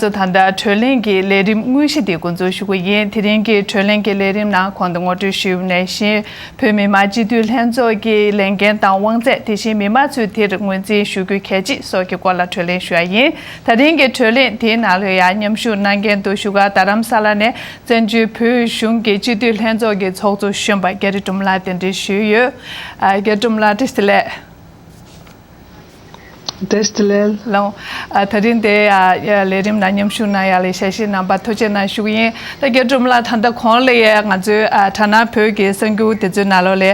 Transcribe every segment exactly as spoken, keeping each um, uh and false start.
ཚོ། ད་ལྟ་གྲོས་གླེང་གི་ལས་རིམ་དངོས་གཞི་འདི་འགོ་འཛུགས་ཞུ་གི་ཡིན། དེ་རིང་གི་གྲོས་གླེང་གི་ལས་རིམ་ནང་གོང་དུ་ངོ་སྤྲོད་ཞུས་པ་ནང་བཞིན། བོད་མི་མང་སྤྱི་འཐུས་ལྷན་ཚོགས་ཀྱི་ལས་འགན་དང་དབང་ཚད། དེ་བཞིན་མི་མང་ཚོས་དེར་ངོས་འཛིན་ཞུ་རྒྱུ་གལ་ཆེ་སོགས་ཀྱི་སྐོར་ལ་གྲོས་གླེང་ཞུ་ཡ་ཡིན། ད་རིང་གི་གྲོས་གླེང་དེའི་ནང་ལ་ཡང་མཉམ་ཞུགས་གནང་མཁན་དུ་བཞུགས་སྒར་རྡ་རམ་ས་ལ་ནས་བཙན་བྱོལ་བོད་གཞུང་གི་སྤྱི་འཐུས་ལྷན་ཚོགས་ཀྱི་ཚོགས་གཙོ་གཞོན་པ་རྒྱ་རི་སྒྲོལ་མ་ལགས་གདན་འདྲེན་ཞུས་ཡོད། ཨ། རྒྱ་རི་སྒྲོལ་མ་ལགས་བཀྲ་ཤིས་བདེ་ལེགས། བཀྲ་ཤིས་བདེ་ལེགས། ལགས། ཨ། ད་རིང་འདིར་ཡ་ལས་རིམ་ནང་མཉམ་ཞུགས་གནང་ཡ་ལ་ཞལ་བཞེས་གནང་བར་ཐུགས་རྗེ་གནང་ཞུ་གི་ཡིན། ད་རྒྱ་རི་སྒྲོལ་མ་ལགས། ད་ལྟ་གོང་ལ་ཡ་ང་ཚོའི་ཨ་དྲ་སྣང་བོད་ཀྱི་གསར་འགྱུར་དེ་ཚོའི་ནང་ལོགས་ལ་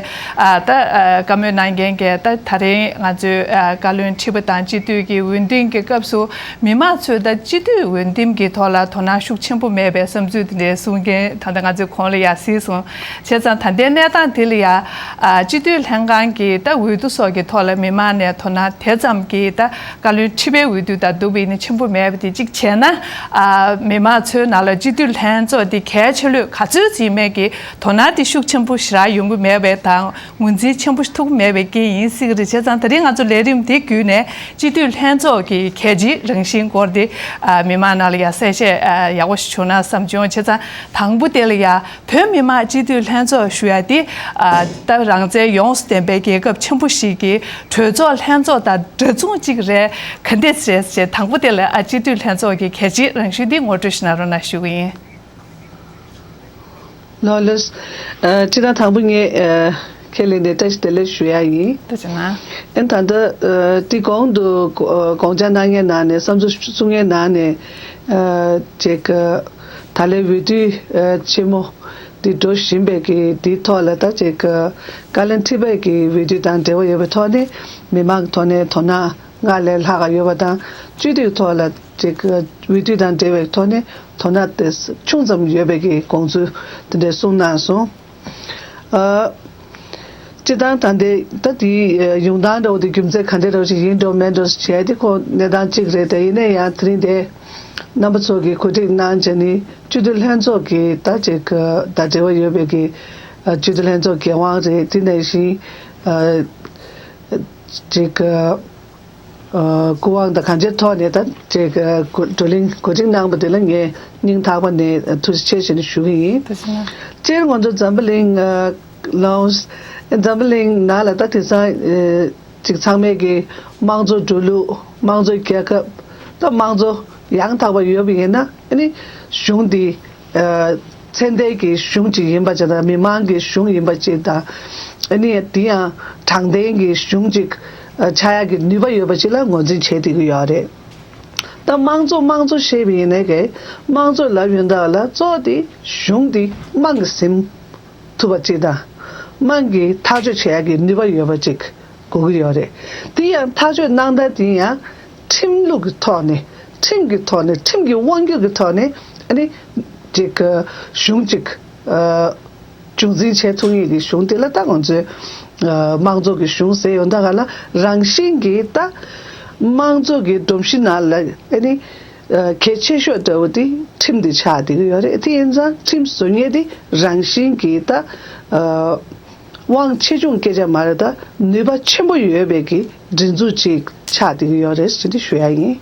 ཨ་ད་ཨ་བཀའ་མོལ་གནང་མཁན་གྱིས། ད་ད་རིང་ང་ཚོའི་ཨ་བཀའ་བློན་ཁྲི་པ་དང་སྤྱི་འཐུས་ཀྱི་འོས་འདེམས་ཀྱི་སྐབས་སུ་མི་མང་ཚོས་ད་སྤྱི་འཐུས་འོས་འདེམས་ཀྱི་ཐོག་ལ་དོ་སྣང་ཤུགས་ཆེན་པོ་མེད་པའི་བསམ་ཚུལ་དེ་འདྲ་གསུང་མཁན་ད་ལྟ་ང་ཚོས་གོང་ལ་ཡ་གཟིགས་སོང་། བྱས་ཙང་ད་ལྟའི་གནས་སྟངས་དེ་ལ་ཡ་ཨ་སྤྱི་འཐུས་ལྷན་ཁང་གི་ད་འོས་བསྡུ་སོགས་ཀྱི་ཐོག་ལ་མི་མང་ནས་དོ་སྣང་དེ་ཙམ་གྱིས། ད་བཀའ་བློན་ཁྲི་པའི་འོས་བསྡུ་དང་བསྡུར་བ་ཡིན་ན་ཆེན་པོ་མེད་པ་དེ་གཅིག་བྱས་ན། ཨ་མི་མང་ཚོའི་ནང་ལ་སྤྱི་འཐུས་ལྷན་ཚོགས་འདི་གལ་ཆེ་ལོས་ག་ཚོད་ཅིག་མེད་ཀྱི་དོ་སྣང་དེ་ཤུགས་ཆེན་པོ་ཞེ་དྲག་ཡོང་གི་མེད་པའི་དང་། ངོས་འཛིན་ཆེན་པོ་ཐུབ་ཀྱི་མེད་པའི་རྐྱེན་ཡིན་སྲིད་ཀྱི་རེད། བྱས་ཙང་ད་རིང་ང་ཚོ་ལས་རིམ་འདི་བརྒྱུད་ནས་སྤྱི་འཐུས་ལྷན་ཚོགས་ཀྱི་གལ་ཆེའི་རང་བཞིན་སྐོར་འདི་ཨ་མི་མང་ནང་ལ་ཡ་གསལ་བཤད་ཨ་ཡག་པོ་ཞིག་བྱུང་ན་བསམ་བྱུང་། བྱས་ཙང་དང་པོ་དེ་ལ་ཡ་བོད་མི་མང་སྤྱི་འཐུས་ལྷན་ཚོགས་ཞུ་ཡ་འདི་ཨ་ད་རང་བཙན་ཡོངས་སུ་ལྡན་པའི་རྒྱལ་ཁབ་ཆེན་པོ་ཞིག་གི་གྲོས་ཚོགས་ལྷན་ཚོགས་དང་འདྲ་མཚུངས་གཅིག་རེད། ག་འདྲས་རེད་ཅེས། དང་པོ་དེ་ལ་ཨ་སྤྱི་འཐུས་ལྷན་ཚོགས་ཀྱི་གལ་ཆེའི་རང་བཞིན་འདི་ངོ་སྤྲོད་ཞུ་གནང་རོགས་གནང་ཞུ་གི་ཡིན། ལགས་ལགས། ཨ་སྤྱིར་བཏང་དང་པོ་ངས་ཨ་ཁས་ལེན་ནས་བཀྲ་ཤིས་བདེ་ལེགས་ཞུ་ཡ་ཡིན། ཐུགས་རྗེ་གནང་། ཨེ་ད་ལྟ་ཨ་དེ་གོང་དུ་ཨ་དགོངས་འཆར་གནང་མཁན་ནང་ནས་བསམ་ཚུལ་གསུང་མཁན་ནང་ནས་ཨ་ཅིག་ཨ་ད་ལན་འོས་བསྡུ་ཨ་ཆེན་མོ་འདི་འགྲོ་བཞིན་པའི་གི་འདིའི་ཐོག་ལ། ད་ཅིག་ཨ་བཀའ་བློན་ཁྲི་པའི་གི་འོས་བསྡུ་དང་འབྲེལ་བ་ཡོད་པའི་ཐོག་ནས་མི་མང་གི་ཐོག་ནས་དོ་སྣང་སྔར་ལས་ལྷག་ག་ཡོད་པ་དང་། སྤྱི་འཐུས་ཐོག་ལ་ཅིག་འོས་བསྡུ་དང་འབྲེལ་བའི་ཐོག་ནས་དོ་སྣང་དེ་ཆུང་ཙམ་ཡོད་པའི་གི་དགོངས་ཚུལ་དེ་འདྲ་གསུངས་གནང་སོང་། ཨ། སྤྱིར་བཏང་ད་ལྟའི་ད་དེའི་ཡོང་སྟངས་འདྲ་བོ་དེ་རྒྱུ་མཚན་ག་འདྲ་འདྲ་བོ་ཞིག་ཡིན་འགྲོ་མིན་འགྲོ་བྱས་ཏེ་ཁོ་གནས་སྟངས་གཅིག་རེད། དེ་ཡིན་ན་ཡང་དེ་རིང་དེ་རྣམ་པ་ཚོ་གིས་གོ་སྒྲིག་གནང་བྱས་ནས་སྤྱི་འཐུས་ལྷན་ཚོགས་ཀྱི་ད་ཅིག་དང་འབྲེལ་བ་ཡོད་པའི་གི་ཨ་སྤྱི་འཐུས་ལྷན་ཚོགས་འགན་དབང་རེད། དེ་ནང་བཞིན་ཨ་ཅིག་ཨ་སྐུ་དབང་དང་གང་ཅིའི་ཐོག་ནས་ད་ཅིག་ཨ་གོ་བགྲོ་གླེང་གོ་སྒྲིག་གནང་བ་དེ་ལ་ངས་སྙིང་ཐག་པ་ནས་ཐུགས་རྗེ་ཆེ་ཞེས་ནས་ཞུ་གི་ཡིན། ཐུགས་རྗེ་གནང་། སྤྱིར་ང་ཚོ་འཛམ་བུ་གླིང་ཨ་ལོངས། འཛམ་བུ་གླིང་ནང་ལ་ད་དེང་སང་ཨ་ཅིག་ཚང་མས་ཀྱི་དམངས་གཙོ་འགྲོ་ལུགས། དམངས་གཙོའི་རྒྱལ་ཁབ། ད་དམངས་གཙོ་ཡང་དག་པ་ཡོད་པ་ཡིན་ན། ཨ་ནི་གཞུང་འདི་ཨ་ཚད་ལྡན་གྱི་གཞུང་ཅིག་ཡིན་པ་ཅིག་དང་། མི་མང་གི་གཞུང་ཡིན་པ་ཅིག་དང་། ཨ་ནི་དེ་ཡང་དྲང་བདེན་གྱི་གཞུང་ཅིག་ཨ་ཆགས་ཡག་གི་ནུས་པ་ཡོད་པ་ཅིག་ལ་ངོས་འཛིན་བྱེད་བསྡད་ཀྱི་ཡོད་རེད། ད་དམངས་གཙོ་དམངས་གཙོ་ཞེས་པ་ཡིན་ནའི་གི་དམངས་གཙོ་ལབ་ཡོང་ད་ལ་གཙོ་བོ་དེ་གཞུང་འདི་དམངས་ཀྱིས་ཟིན་ཐུབ་པ་ཅིག་དང་། དམངས་ཀྱིས་ཐག་གཅོད་བྱེད་ཡག་གི་ནུས་པ་ཡོད་པ་ཅིག་དགོས་ཀྱི་ཡོད་རེད། དེ་ཡང་ཐག་གཅོད་གནང་སྟངས་དེ་ཡང་ཁྲིམས་ལུགས་ཀྱི་ཐོག་ནས། ཁྲིམས་ཀྱི་ཐོག་ནས། ཁྲིམས་ཀྱི་དབང་སྒྱུར་གྱི་ཐོག་ནས། ཨ་ནི་ཅིག་གཞུང་ཅིག་ཨ་རྒྱུན་འཛིན་བྱེད་ཐུབ་མཁན་གྱི་གཞུང་དེ་ལ་ད་ང་ཚོས་ཨ་དམངས་གཙོ་གི་གཞུང་ཟེར་ཡོང་ད་ག་ལ། རང་བཞིན་གྱིས་ད་དམངས་གཙོ་གི་སྒྲོམ་གཞི་ནང་ལ་ཨ་ནི་ཨ་གལ་ཆེ་ཤོས་འདྲ་བོ་དེ་ཁྲིམས་དེ་ཆགས་བསྡད་ཀྱི་ཡོད་རེད། དེ་ཡིན་ཙང་ཁྲིམས་བཟོ་མཁན་དེ་རང་བཞིན་གྱིས་ད་ཨ་དབང་ཆེ་ཆུང་སྐད་ཆ་མ་རེད། ད་ནུས་པ་ཆེན་པོ་ཡོད་པའི་གི་སྒྲིག་འཛུགས་ཅིག་ཆགས་བསྡད་ཀྱི་ཡོད་རེད་ཟེར་ཏེ་ཞུ་ཡ་ཡིན།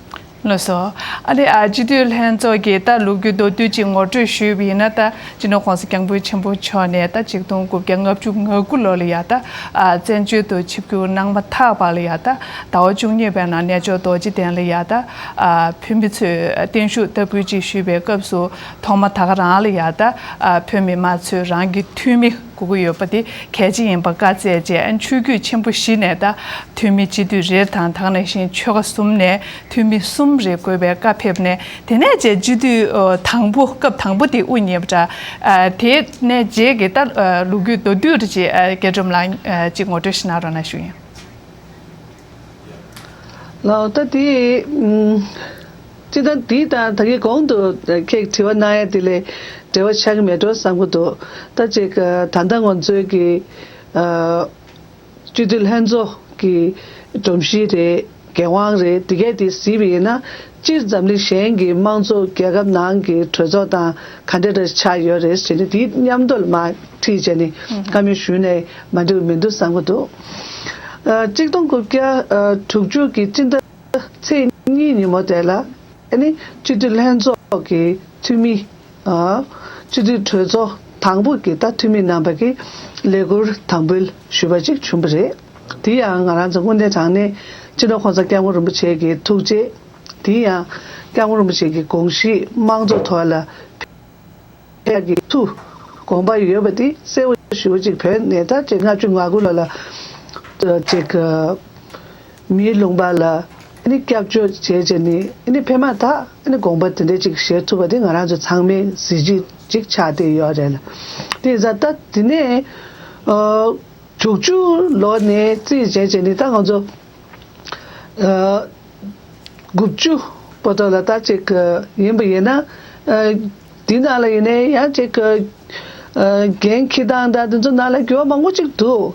ལགས་སོ། ཨ་ནི་ཨ་སྤྱི་འཐུས་ལྷན་ཚོགས་ཀྱི་ད་ལོ་རྒྱུས་མདོར་བསྡུས་ཅིག་ངོ་སྤྲོད་ཞུས་པ་ཡིན་ན། ད་སྤྱི་ནོར་༸གོང་ས་༸སྐྱབས་མགོན་ཆེན་པོ་མཆོག་ནས་ད་ཆིག་སྟོང་དགུ་བརྒྱ་ལྔ་བཅུ་ང་དགུ་ལོ་ལ་ཡ་ད་ཨ་བཙན་བྱོལ་དུ་ཆིབས་བསྒྱུར་གནང་མ་ཐག་པ་ལ་ཡ། ད་ཟླ་བ་བཅུ་གཉིས་པའི་ནང་གནས་མཆོག་རྡོ་རྗེ་གདན་ལ་ཡ་ད་ཨ་བོད་མི་ཚོས་བརྟན་བཞུགས་བསྟར་འབུལ་ཅིག་ཞུས་པའི་སྐབས་སུ། ཐོག་མ་ད་ག་རང་ལ་ཡ་ད་ཨ་བོད་མི་མང་ཚོས་རང་གི་འཐུས་མི་དགོས་ཀྱི་ཡོད་པ་དེ་གལ་ཆེ་ཡིན་པ་བཀའ་སྩལ་རྗེས། ཨ་ཆོས་བརྒྱུད་ཆེན་པོ་བཞི་ནས་ད་འཐུས་མི་སྤྱི་འཐུས་རེ་དང་། དེ་ནང་བཞིན་ཆོལ་ཁ་གསུམ་ནས་འཐུས་མི་གསུམ་རེ་དགོས་པའི་བཀའ་ཕེབས་ནས། དེ་ནས་རྗེས་སྤྱི་འཐུས་ཨོ་དང་པོ་སྐབས་དང་པོ་དེ་དབུ་བརྙེས་པ་འདྲ། ཨ་དེ་ནས་རྗེས་ཀྱི་ད་ཨ་ལོ་རྒྱུས་མདོར་བསྡུས་རེ་ཅིག་ཨ་རྒྱ་སྒྲོལ་མ་ལགས་ཨ་ཅིག་ངོ་སྤྲོད་ཞུ་གནང་རོགས་གནང་ཞུ་ཡིན། ལགས། ད་དེ་ཨུམ་སྤྱིར་བཏང་དེ་དང་ད་གིན་གོང་དུ་ཁྱེད་དྲི་བ་གནང་ཡ་དེ་ལས་འབྲེལ་བ་ཆགས་ཀྱི་མེད་འགྲོ་བསམ་གྱི་འདུག། ད་ཅིག་ད་ལྟ་ང་ཚོའི་གི་ཨ་སྤྱི་འཐུས་ལྷན་ཚོགས་ཀྱི་སྒྲོམ་གཞི་རེད། འགན་དབང་རེད། དེ་གས་དེ་གཟིགས་པ་ཡིན་ན། སྤྱིར་འཛམ་གླིང་གཞན་གྱི་དམངས་གཙོ་རྒྱལ་ཁབ་ནང་གི་གྲོས་ཚོགས་དང་ག་འདྲ་འདྲ་ཆགས་ཡོད་རེད་ཟེར་ནས་དེའི་མཉམ་དུ་ལ་མར་ཁྲིད་བྱས་ནས་བཀའ་མོལ་ཞུས་ནས་མ་འགྲིག་པ་མི་འདུག་བསམ་གྱི་འདུག། ཨ་གཅིག་སྟོང་དགུ་བརྒྱ་ཨ་དྲུག་ཅུ་གི་སྤྱི་ཟླ་ཚེས་གཉིས་ཉིན་མོ་དེ་ལ། ཨ་ནི་སྤྱི་འཐུས་ལྷན་ཚོགས་ཀྱི་འཐུས་མི། ཨ། སྤྱི་འཐུས་གྲོས་ཚོགས་དང་པོ་གི་ད་འཐུས་མི་རྣམ་པ་གིས་ལས་འཁུར་དམ་འབུལ་ཞུས་པ་ཅིག་བྱུང་བ་རེད། དེ་ཡང་ང་རང་ཚོ་དངོས་གནས་དྲང་གནས་སྤྱི་ནོར་གོང་ས་སྐྱབས་མགོན་རིན་པོ་ཆེ་གི་ཐུགས་རྗེ། དེ་ཡང་སྐྱབས་མགོན་རིན་པོ་ཆེ་གི་དགོངས་གཞི་དམངས་གཙོ་ཐོག་ལ་ཕེབས་ཀྱི་ཐུགས་དགོངས་པ་ཡོད་པ་དེ་གསལ་པོ་ཞེ་པོ་ཅིག་བོད་ནས་ད་ཅིག་ལྔ་བཅུ་ང་དགུ་ལོ་ལ་ཅིག་མིའི་ལུང་པ་ལ་ཨ་ནི་སྐྱབས་བཅོལ་བྱས་བྱས་ནས་ཨ་ནི་ཕེབས་མ་ཐག་ཨ་ནི་དགོངས་པ་དེ་འདྲ་ཅིག་བཞེས་ཐུབ་པ་དེ་ང་རང་ཚོ་ཚང་མའི་གཟི་བརྗིད་ཅིག་ཆགས་བསྡད་ཡོད་རེད་ལ། དེ་ཡིན་ཙང་ད་དེ་ནས་ཨ་དྲུག་ཅུ་ལོ་ནས་རྩིས་བྱས་བྱས་ནས་ད་ང་ཚོ་ཨ་དགུ་བཅུ་བར་དུ་ལ་ད་ཅིག་ཡིན་པ་ཡིན་ན། ཨ་འདི་ནང་ལ་ཡིན་ནའི་ཡང་ཅིག་ཨ་འགན་འཁྱེར་སྟངས་དང་དེ་ཚོ་ནང་ལ་འགྱུར་བ་མང་པོ་ཅིག་འདུག་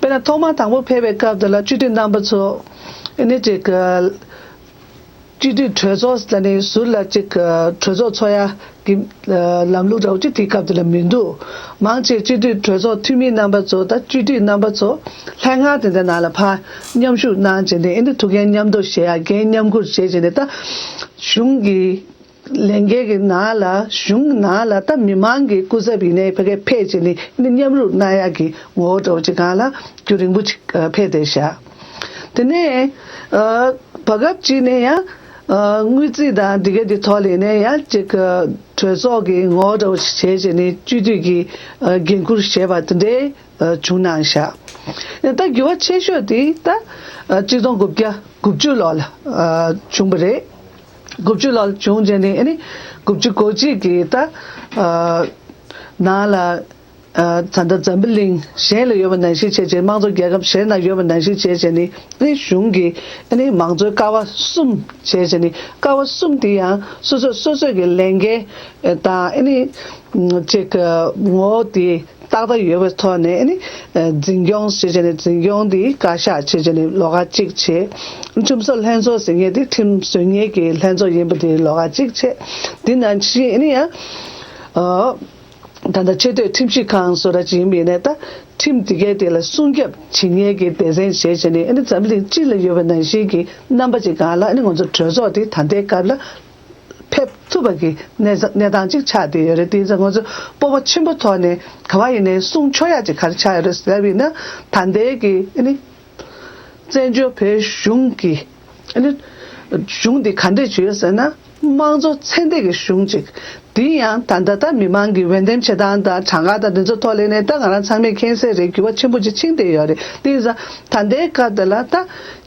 དཔེར་ན་ཐོག་མ་དང་པོ་ཕེབས་པའི་སྐབས་དེ་ལ་སྤྱི་འཐུས་རྣམ་པ་ཚོ་ཨ་ནི་ཅིག་ཨ་སྤྱི་འཐུས་གྲོས་ཚོགས་ལ་ནི་ཟུར་ལ་ཅིག་ཨ་གྲོས་ཚོགས་ཚོགས་ཡ་གི་ཨ་ལམ་ལུགས་འདྲ་བོ་ཅིག་དེའི་སྐབས་དེ་ལ་མི་འདུག་མང་ཆེ་སྤྱི་འཐུས་གྲོས་ཚོགས་འཐུས་མི་རྣམ་པ་ཚོ་དང་སྤྱི་འཐུས་རྣམ་པ་ཚོ་ལྷན་ཁང་དེ་འདྲ་ནང་ལ་ཕར་མཉམ་ཞུགས་གནང་བྱས་ནས་ཨ་ནི་ཐུགས་འགན་མཉམ་དུ་བཞེས་ཡ་འགན་མཉམ་ཁུར་བྱས་བྱས་ནས་ད་གཞུང་གི་ལས་འགན་གྱི་ནང་ལ་གཞུང་ནང་ལ་ད་མི་མང་གི་སྐུ་ཚབ་ཡིན་ནའི་ཕ་གིར་ཕེབས་བྱས་ནས་ཨ་ནི་མཉམ་རུབ་གནང་ཡ་གི་ངོ་བོ་འདྲ་བོ་ཅིག་སྒང་ལ་རྒྱུན་རིང་པོ་ཅིག་ཕེབས་བསྡད་ཤག་དེ་ནས་ཨ་བར་སྐབས་ཅིག་ནས་ཡང་ཨ་དངུལ་རྩིས་དང་འདི་ག་འདི་ཐོག་ལ་ནས་ཡང་ཅིག་ཨ་གྲོས་ཚོགས་ཀྱི་ངོ་བོ་འདྲ་བོ་ཞིག་བྱས་བྱས་ནས་སྤྱི་འཐུས་ཀྱི་ཨ་འགན་འཁུར་བཞེས་པ་དེ་འདྲའི་ཨ་བྱུང་གནང་ཤག་ད་འགྱུར་བ་ཆེ་ཤོས་དེ་ད་ཨ་གཅིག་སྟོང་དགུ་བརྒྱ་དགུ་བཅུ་ལོ་ལ་ཨ་བྱུང་བ་རེད། དགུ་བཅུ་ལོ་ལ་བྱུང་རྗེས་ནས་ཨ་ནི་དགུ་བཅུ་གོ་གཅིག་གི་ད་ཨ་ནང་ལ་ཨ་ད་ལྟ་འཛམ་བུ་གླིང་གཞན་ལ་ཡོད་པ་ནང་བཞིན་བྱས་བྱས་དམངས་གཙོ་རྒྱལ་ཁབ་གཞན་ན་ཡོད་པ་ནང་བཞིན་བྱས་བྱས་ནས་ཨ་ནི་གཞུང་གི་ཨ་ནི་མང་གཙོའི་ཀ་བ་གསུམ་བྱས་བྱས་ནས་ཀ་བ་གསུམ་དེ་ཡང་སོ་སོ་སོ་སོའི་གི་ལས་འགན་དང་ཨ་ནི་ཅིག་ངོ་བོ་དེ་ཏག་ཏག་ཡོད་པའི་ཐོག་ནས་ཨ་ནི་འཛིན་སྐྱོང་ཞེས་བྱས་ནས་འཛིན་སྐྱོང་འདི་བཀའ་ཤག་ཅེས་བྱས་ནས་ལོགས་ཀ་གཅིག་བྱས། ཁྲིམས་བཟོ་ལྷན་ཚོགས་ཟེར་མཁན་དེ་ཁྲིམས་བཟོ་མཁན་གྱི་ལྷན་ཚོགས་ཡིན་པ་དེ་ལོགས་ཀ་གཅིག་བྱས། འདི་ནང་བཞིན་ཨ་ནི་ཡང་ད་ལྟ་ཆེས་མཐོའི་ཁྲིམས་ཞིབ་ཁང་བཟོ་འདྲ་ཅིག་ཡིན་པ་ཡིན་ནའི་ད་ཁྲིམས་འདི་གའི་དེ་ལ་སྲུང་སྐྱོབ་བྱེད་མཁན་གྱི་སྡེ་ཚན་བྱས་བྱས་ནས་ཨ་ནི་འཛམ་གླིང་སྤྱི་ལ་ཡོད་པ་ནང་བཞིན་གྱི་རྣམ་པ་ཅིག་སྒང་ལ་ཨ་ནི་ང་ཚོ་གྲོས་ཚོགས་དེ་ད་ལྟའི་སྐབས་ལ་ཕེབས་ཐུབ་པ་གི་གནས་གནས་སྟངས་ཅིག་ཆགས་བསྡད་ཡོད་རེད། དེ་ཡིན་ཙང་ང་ཚོ་སྤོབས་པ་ཆེན་པོ་ཐོག་ནས་ག་བ་ཡིན་ནའི་གསུང་ཆོག་ཡག་ཅིག་ག་རེ་ཆགས་ཡོད་རེད་ཟེར་བ་ཡིན་ན། ད་ལྟའི་གི་ཨ་ནི་བཙན་བྱོལ་བོད་གཞུང་གི་ཨ་ནི་གཞུང་འདི་ག་འདྲས་བྱས་ཡོད་ཟེར་ན། དམངས་གཙོ་ཚད་ལྡན་གྱི་གཞུང་ཅིག་དེ་ཡང་ད་ལྟ་ད་མི་མང་གི་འོས་འདེམས་བྱེད་སྟངས་དང་གྲངས་ཀ་དང་དེ་ཚོ་ཐོག་ལ་ནས་ད་ང་རང་ཚང་མས་མཁྱེན་གསལ་རེད། འགྱུར་བ་ཆེན་པོ་ཅིག་ཕྱིན་བསྡད་ཡོད་རེད། དེ་ཡིན་ཙང་ད་ལྟའི་སྐབས་དེ་ལ་ད་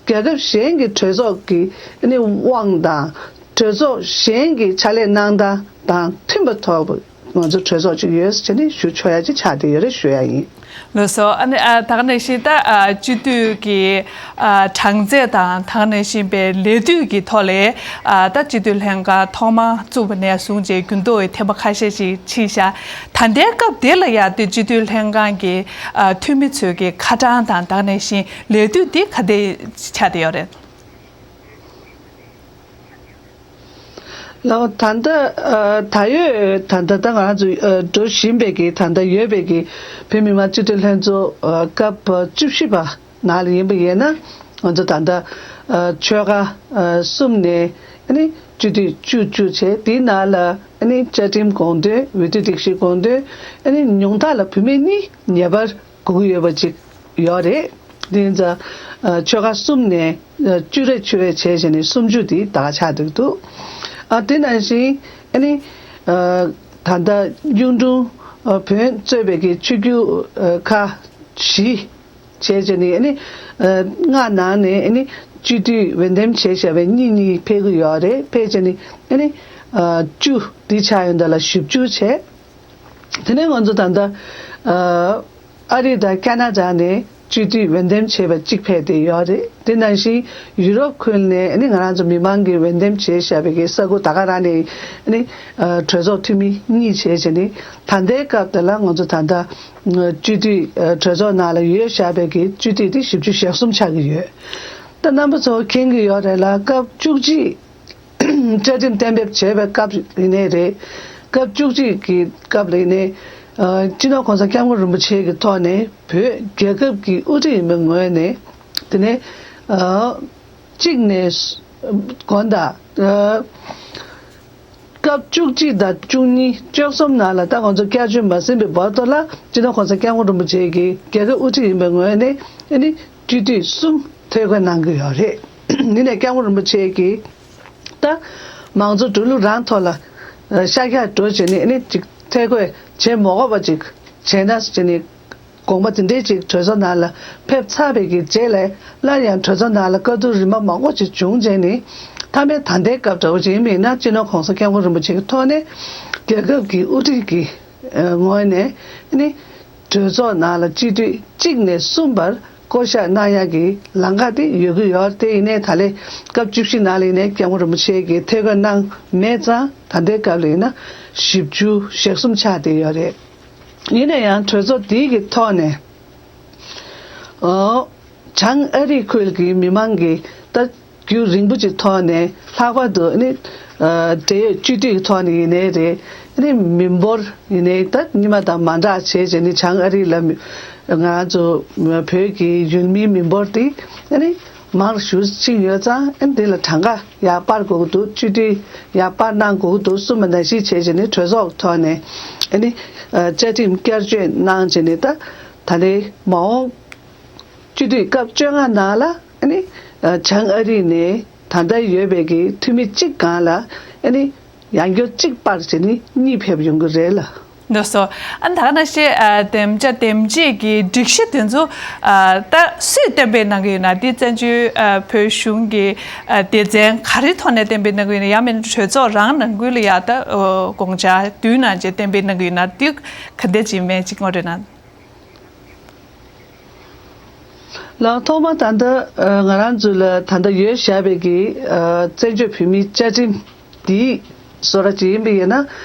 རྒྱལ་ཁབ་གཞན་གྱི་གྲོས་ཚོགས་ཀྱི་ཨ་ནི་དབང་དང་། གྲོས་ཚོགས་གཞན་གྱི་ཕྱག་ལས་གནང་སྟངས་དང་མཐུན་པ་ཐོག་ང་ཚོ་གྲོས་ཚོགས་ཅིག་ཡོད་ཟེར་ནས་ཞུ་ཆོག་ཡ་ཅིག་ཆགས་བསྡད་ཡོད་རེད་ཞུ་ཡ་ཡིན། ལགས་སོ། ཨ་ནི་ཨ་ད་ག་ནང་བཞིན་ད་ཨ་སྤྱི་འཐུས་ཀྱི་ཨ་གྲངས་ཚད་དང་ད་ག་ནང་བཞིན་པའི་ལས་དུས་ཀྱི་ཐོག་ལས་ཨ་ད་སྤྱི་འཐུས་ལྷན་ཁང་ཐོག་མ་བཙུགས་པ་ནས་བཟུང་བྱས་འགྱུར་ལྡོག་གི་ཐེངས་མ་ཁ་ཤས་ཤིག་ཕྱིན་ཤག་ད་ལྟའི་སྐབས་དེ་ལ་ཡ་དེ་སྤྱི་འཐུས་ལྷན་ཁང་གི་ཨ་འཐུས་མི་ཚོའི་གི་ཁ་གྲངས་དང་ད་ག་ནང་བཞིན་ལས་དུས་འདི་ག་དེ་ཆགས་བསྡད་ཡོད་རེད། ལགས། ད་ལྟ་ཨ་ད་ཡོད་ད་ལྟ་ད་ང་རང་ཚོ་ཨ་འགྲོ་བཞིན་པའི་གི་ད་ལྟ་ཡོད་པའི་གི་བོད་མི་མང་སྤྱི་འཐུས་ལྷན་ཚོགས་ཨ་སྐབས་བཅུ་བཞི་པ་ནང་ལ་ཡིན་པ་ཡིན་ན། ང་ཚོ་ད་ལྟ་ཨ་ཆོལ་ཁ་ཨ་གསུམ་ནས་ཨ་ནི་སྤྱི་འཐུས་བཅུ་བཅུ་བྱས། དེའི་ནང་ལ་ཨ་ནི་བཅའ་ཁྲིམས་དགོངས་དོན། འོས་བསྡུ་སྒྲིག་གཞི་དགོངས་དོན། ཨ་ནི་ཉུང་མཐའ་ལ་བུད་མེད་གཉིས་ངེས་པར་དགོས་ཀྱི་ཡོད་པ་ཅིག་ཡོད་རེད། དེ་ཡིན་ཙང་ཨ་ཆོལ་ཁ་གསུམ་ནས་ཨ་བཅུ་རེ་བཅུ་རེ་བྱས་བྱས་ནས་སུམ་ཅུ་དེ་ད་ག་ཆགས་བསྡད་འདུག་ཨ་དེ་ནང་བཞིན་ཨ་ནི་ཨ་ད་ལྟ་གཡུང་དྲུང་ཨ་བོན་གཙོས་པའི་གི་ཆོས་བརྒྱུད་ཨ་ཁག་བཞི་བྱས་བྱས་ནས་ཨ་ནི་ཨ་ལྔ་ནང་ནས་ཨ་ནི་སྤྱི་འཐུས་འོས་འདེམས་བྱས་བཞག་པའི་གཉིས་གཉིས་ཕེབས་ཀྱི་ཡོད་རེད། ཕེབས་བྱས་ནས་ཨ་ནི་ཨ་བཅུ་དེ་ཆགས་ཡོང་དུས་ལ་བཞི་བཅུ་བྱས། དེ་ནས་ང་ཚོ་ད་ལྟ་ཨ་ཨ་རི་དང་ཁ་ན་ཌ་ནས་སྤྱི་འཐུས་འོས་འདེམས་བྱས་པ་གཅིག་ཕེབས་བསྡད་ཡོད་རེད། དེ་ནང་བཞིན་ཡུ་རོབ་ཁུལ་ནས་ཨ་ནི་ང་རང་ཚོ་མི་མང་གིས་འོས་འདེམས་བྱས་བཞག་པའི་གི་ས་ཁུལ་ད་ག་རང་ནས་ཨ་ནི་ཨ་གྲོས་ཚོགས་འཐུས་མི་གཉིས་བྱས་བྱས་ནས་ད་ལྟའི་སྐབས་དེ་ལ་ང་ཚོ་ད་ལྟ་སྤྱི་འཐུས་ཨ་གྲོས་ཚོགས་ནང་ལ་ཡོད་བཞག་པའི་གི་སྤྱི་འཐུས་དེ་བཞི་བཅུ་ཞེ་གསུམ་ཆགས་ཀྱི་ཡོད། ད་རྣམ་པ་ཚོ་མཁྱེན་གྱི་ཡོད་རེད་ལ། སྐབས་བཅུ་གཅིག་བཅའ་ཁྲིམས་གཏན་འབེབས་བྱས་པའི་སྐབས་ཡིན་ནའི་རེད། སྐབས་བཅུ་གཅིག་གི་སྐབས་ལ་ཡིན་ནའི་ཨ་སྤྱི་ནོར་གོང་ས་སྐྱབས་མགོན་རིན་པོ་ཆེ་གི་ཐོག་ནས་བོད་རྒྱལ་ཁབ་ཀྱི་དབུ་ཁྲིད་ཡིན་པའི་ངོས་ནས། དེ་ནས་ཨ་གཅིག་ནས་དགོན་བདག་ ཨ། སྐབས་བཅུ་གཅིག་དང་བཅུ་གཉིས་བཅུ་གསུམ་ནང་ལ་ད་ང་ཚོ་བསྐྱར་བཅོས་མ་ཟིན་པའི་བར་དུ་ལ་སྤྱི་ནོར་༸གོང་ས་༸སྐྱབས་མགོན་རིན་པོ་ཆེ་གིས་རྒྱལ་ཁབ་དབུ་ཁྲིད་ཡིན་པའི་ངོས་ནས་ཨ་ནི་སྤྱི་འཐུས་གསུམ་ཐད་བསྐོས་གནང་གི་ཡོད་རེད། ཡིན་ནའི་༸སྐྱབས་མགོན་རིན་པོ་ཆེ་གིས་ད་མང་གཙོ་འགྲོ་ལུགས་རང་ཐོག་ལ་ཨ་ཤར་རྒྱག་འགྲོ་བྱས་ནས་ཨ་ནི་ཅིག་ཐད་བསྐོས་བྱེད་མ་དགོས་པ་ཅིག་བྱས་ན་ཟེར་ནས། དགོངས་པ་དེ་འདྲའི་ཅིག་གྲོས་ཚོགས་ནང་ལ་ཕེབས་ཚར་བའི་གི་རྗེས་ལ་སླར་ཡང་གྲོས་ཚོགས་ནང་ལ་བཀའ་བསྡུར་རིམ་པ་མང་པོ་ཅིག་བྱུང་རྗེས་ནས་མཐའ་མའི་ད་ལྟའི་སྐབས་འདྲ་བོ་ཅིག་ཡིན་པ་ཡིན་ན་སྤྱི་ནོར་༸གོང་ས་༸སྐྱབས་མགོན་རིན་པོ་ཆེ་གི་ཐོག་ནས་རྒྱལ་ཁབ་ཀྱི་དབུ་ཁྲིད་ཀྱི་ངོས་ནས་ནི་གྲོས་ཚོགས་ནང་ལ་སྤྱི་འཐུས་གཅིག་ནས་གསུམ་བར་བསྐོ་གཞག་གནང་ཡག་གི་ལམ་ཁ་དེ་ཡོད་ཀྱི་ཡོད་རེད། དེ་ཡིན་ནའི་ད་ལན་སྐབས་བཅུ་བཞི་ནང་ལ་ཡིན་ནའི་༸སྐྱབས་མགོན་རིན་པོ་ཆེ་གིས་ཐད་བསྐོས་གནང་མེད་ཙང་ད་ལྟའི་སྐབས་ལ་ཡིན་ན་བཞི་བཅུ་ཞེ་གསུམ་ཆགས་བསྡད་ཡོད་རེད། ཡིན་ན་ཡང་གྲོས་ཚོགས་འདིའི་གི་ཐོག་ནས། ཨོ། བྱང་ཨ་རིའི་ཁུལ་གྱི་མི་མང་གིས་ད་རྒྱུན་རིང་པོ་ཅིག་ཐོག་ནས་ལྷག་པར་དུ་ནི། ཨ། འབྲེལ་ཡོད་སྤྱི་འཐུས་ཀྱི་ཐོག་ནས་ཡིན་ནའི་རེད། ནི་མི་འབོར་ཡིན་ནའི་ད་སྔོན་མ་དང་མ་འདྲ་བྱས་བྱས་ནི་བྱང་ཨ་རི་ལ་མི་ང་ཚོ་བོད་ཀྱི་ཡུལ་མིའི་མི་འབོར་དེ་ནི་མང་རུ་ཞེ་པོ་ཕྱིན་ཡོད་ཙང་ཨ་ནི་འདི་ལ་གྲངས་ཀ་ཡར་སྤར་དགོས་ཀྱི་འདུག་སྤྱི་འཐུས་ཡར་སྤར་གནང་དགོས་ཀྱི་འདུག་གསུངས་པ་ནང་བཞིན་བྱས་བྱས་ནས་གྲོས་ཚོགས་ཐོག་ནས་ཨ་ནི་བཅའ་ཁྲིམས་བསྐྱར་བཅོས་གནང་བྱས་ནས་ད་ད་ལན་མ་འོངས་སྤྱི་འཐུས་སྐབས་བཅོ་ལྔ་ནང་ལ་ཨ་ནི་བྱང་ཨ་རི་ནས་ད་ལྟ་ཡོད་པའི་གི་འཐུས་མི་གཅིག་སྒང་ལ་ཨ་ནི་ཡང་སྐྱར་གཅིག་སྤར་བྱས་ནས་གཉིས་ཕེབས་ཡོང་གི་རེད་ལ། ལགས་སོ། ཨ་ནི་ད་ག་ནང་བཞིན་ཨ་བདེ་འཇགས་དེམ་ཅིག་གི་སྒྲིག་གཞི་དེ་ཚོ་ཨ་ད་སུས་གཏན་འབེབས་གནང་གི་ཡོད་ན། དེ་བཙན་བྱོལ་ཨ་བོད་གཞུང་གི་ཨ་སྡེ་ཚན་ག་རེའི་ཐོག་ནས་གཏན་འབེབས་གནང་གི་ཡོད་ན། ཡང་མིན་ན་གྲོས་ཚོགས་རང་ནང་ཁུལ་ལ་ཡ་ད་ཨོ་དགོངས་འཆར་བསྡུས་གནང་བྱས་གཏན་འབེབས་གནང་གི་ཡོད་ན། དེ་ག་འདྲ་ཅིག་མེད་ཅིག་ངོ་སྤྲོད་གནང་། ལགས། ཐོག་མ་ད་ལྟ་ཨ་ང་རང་ཚོ་ལ་ད་ལྟ་ཡོད་བཞག་པའི་གི་ཨ་བཙན་བྱོལ་བོད་མིའི་བཅའ་ཁྲིམས་འདིའི་བཟོ་འདྲ་ཅིག་ཡིན་པ་ཡིན་ན། ཨ་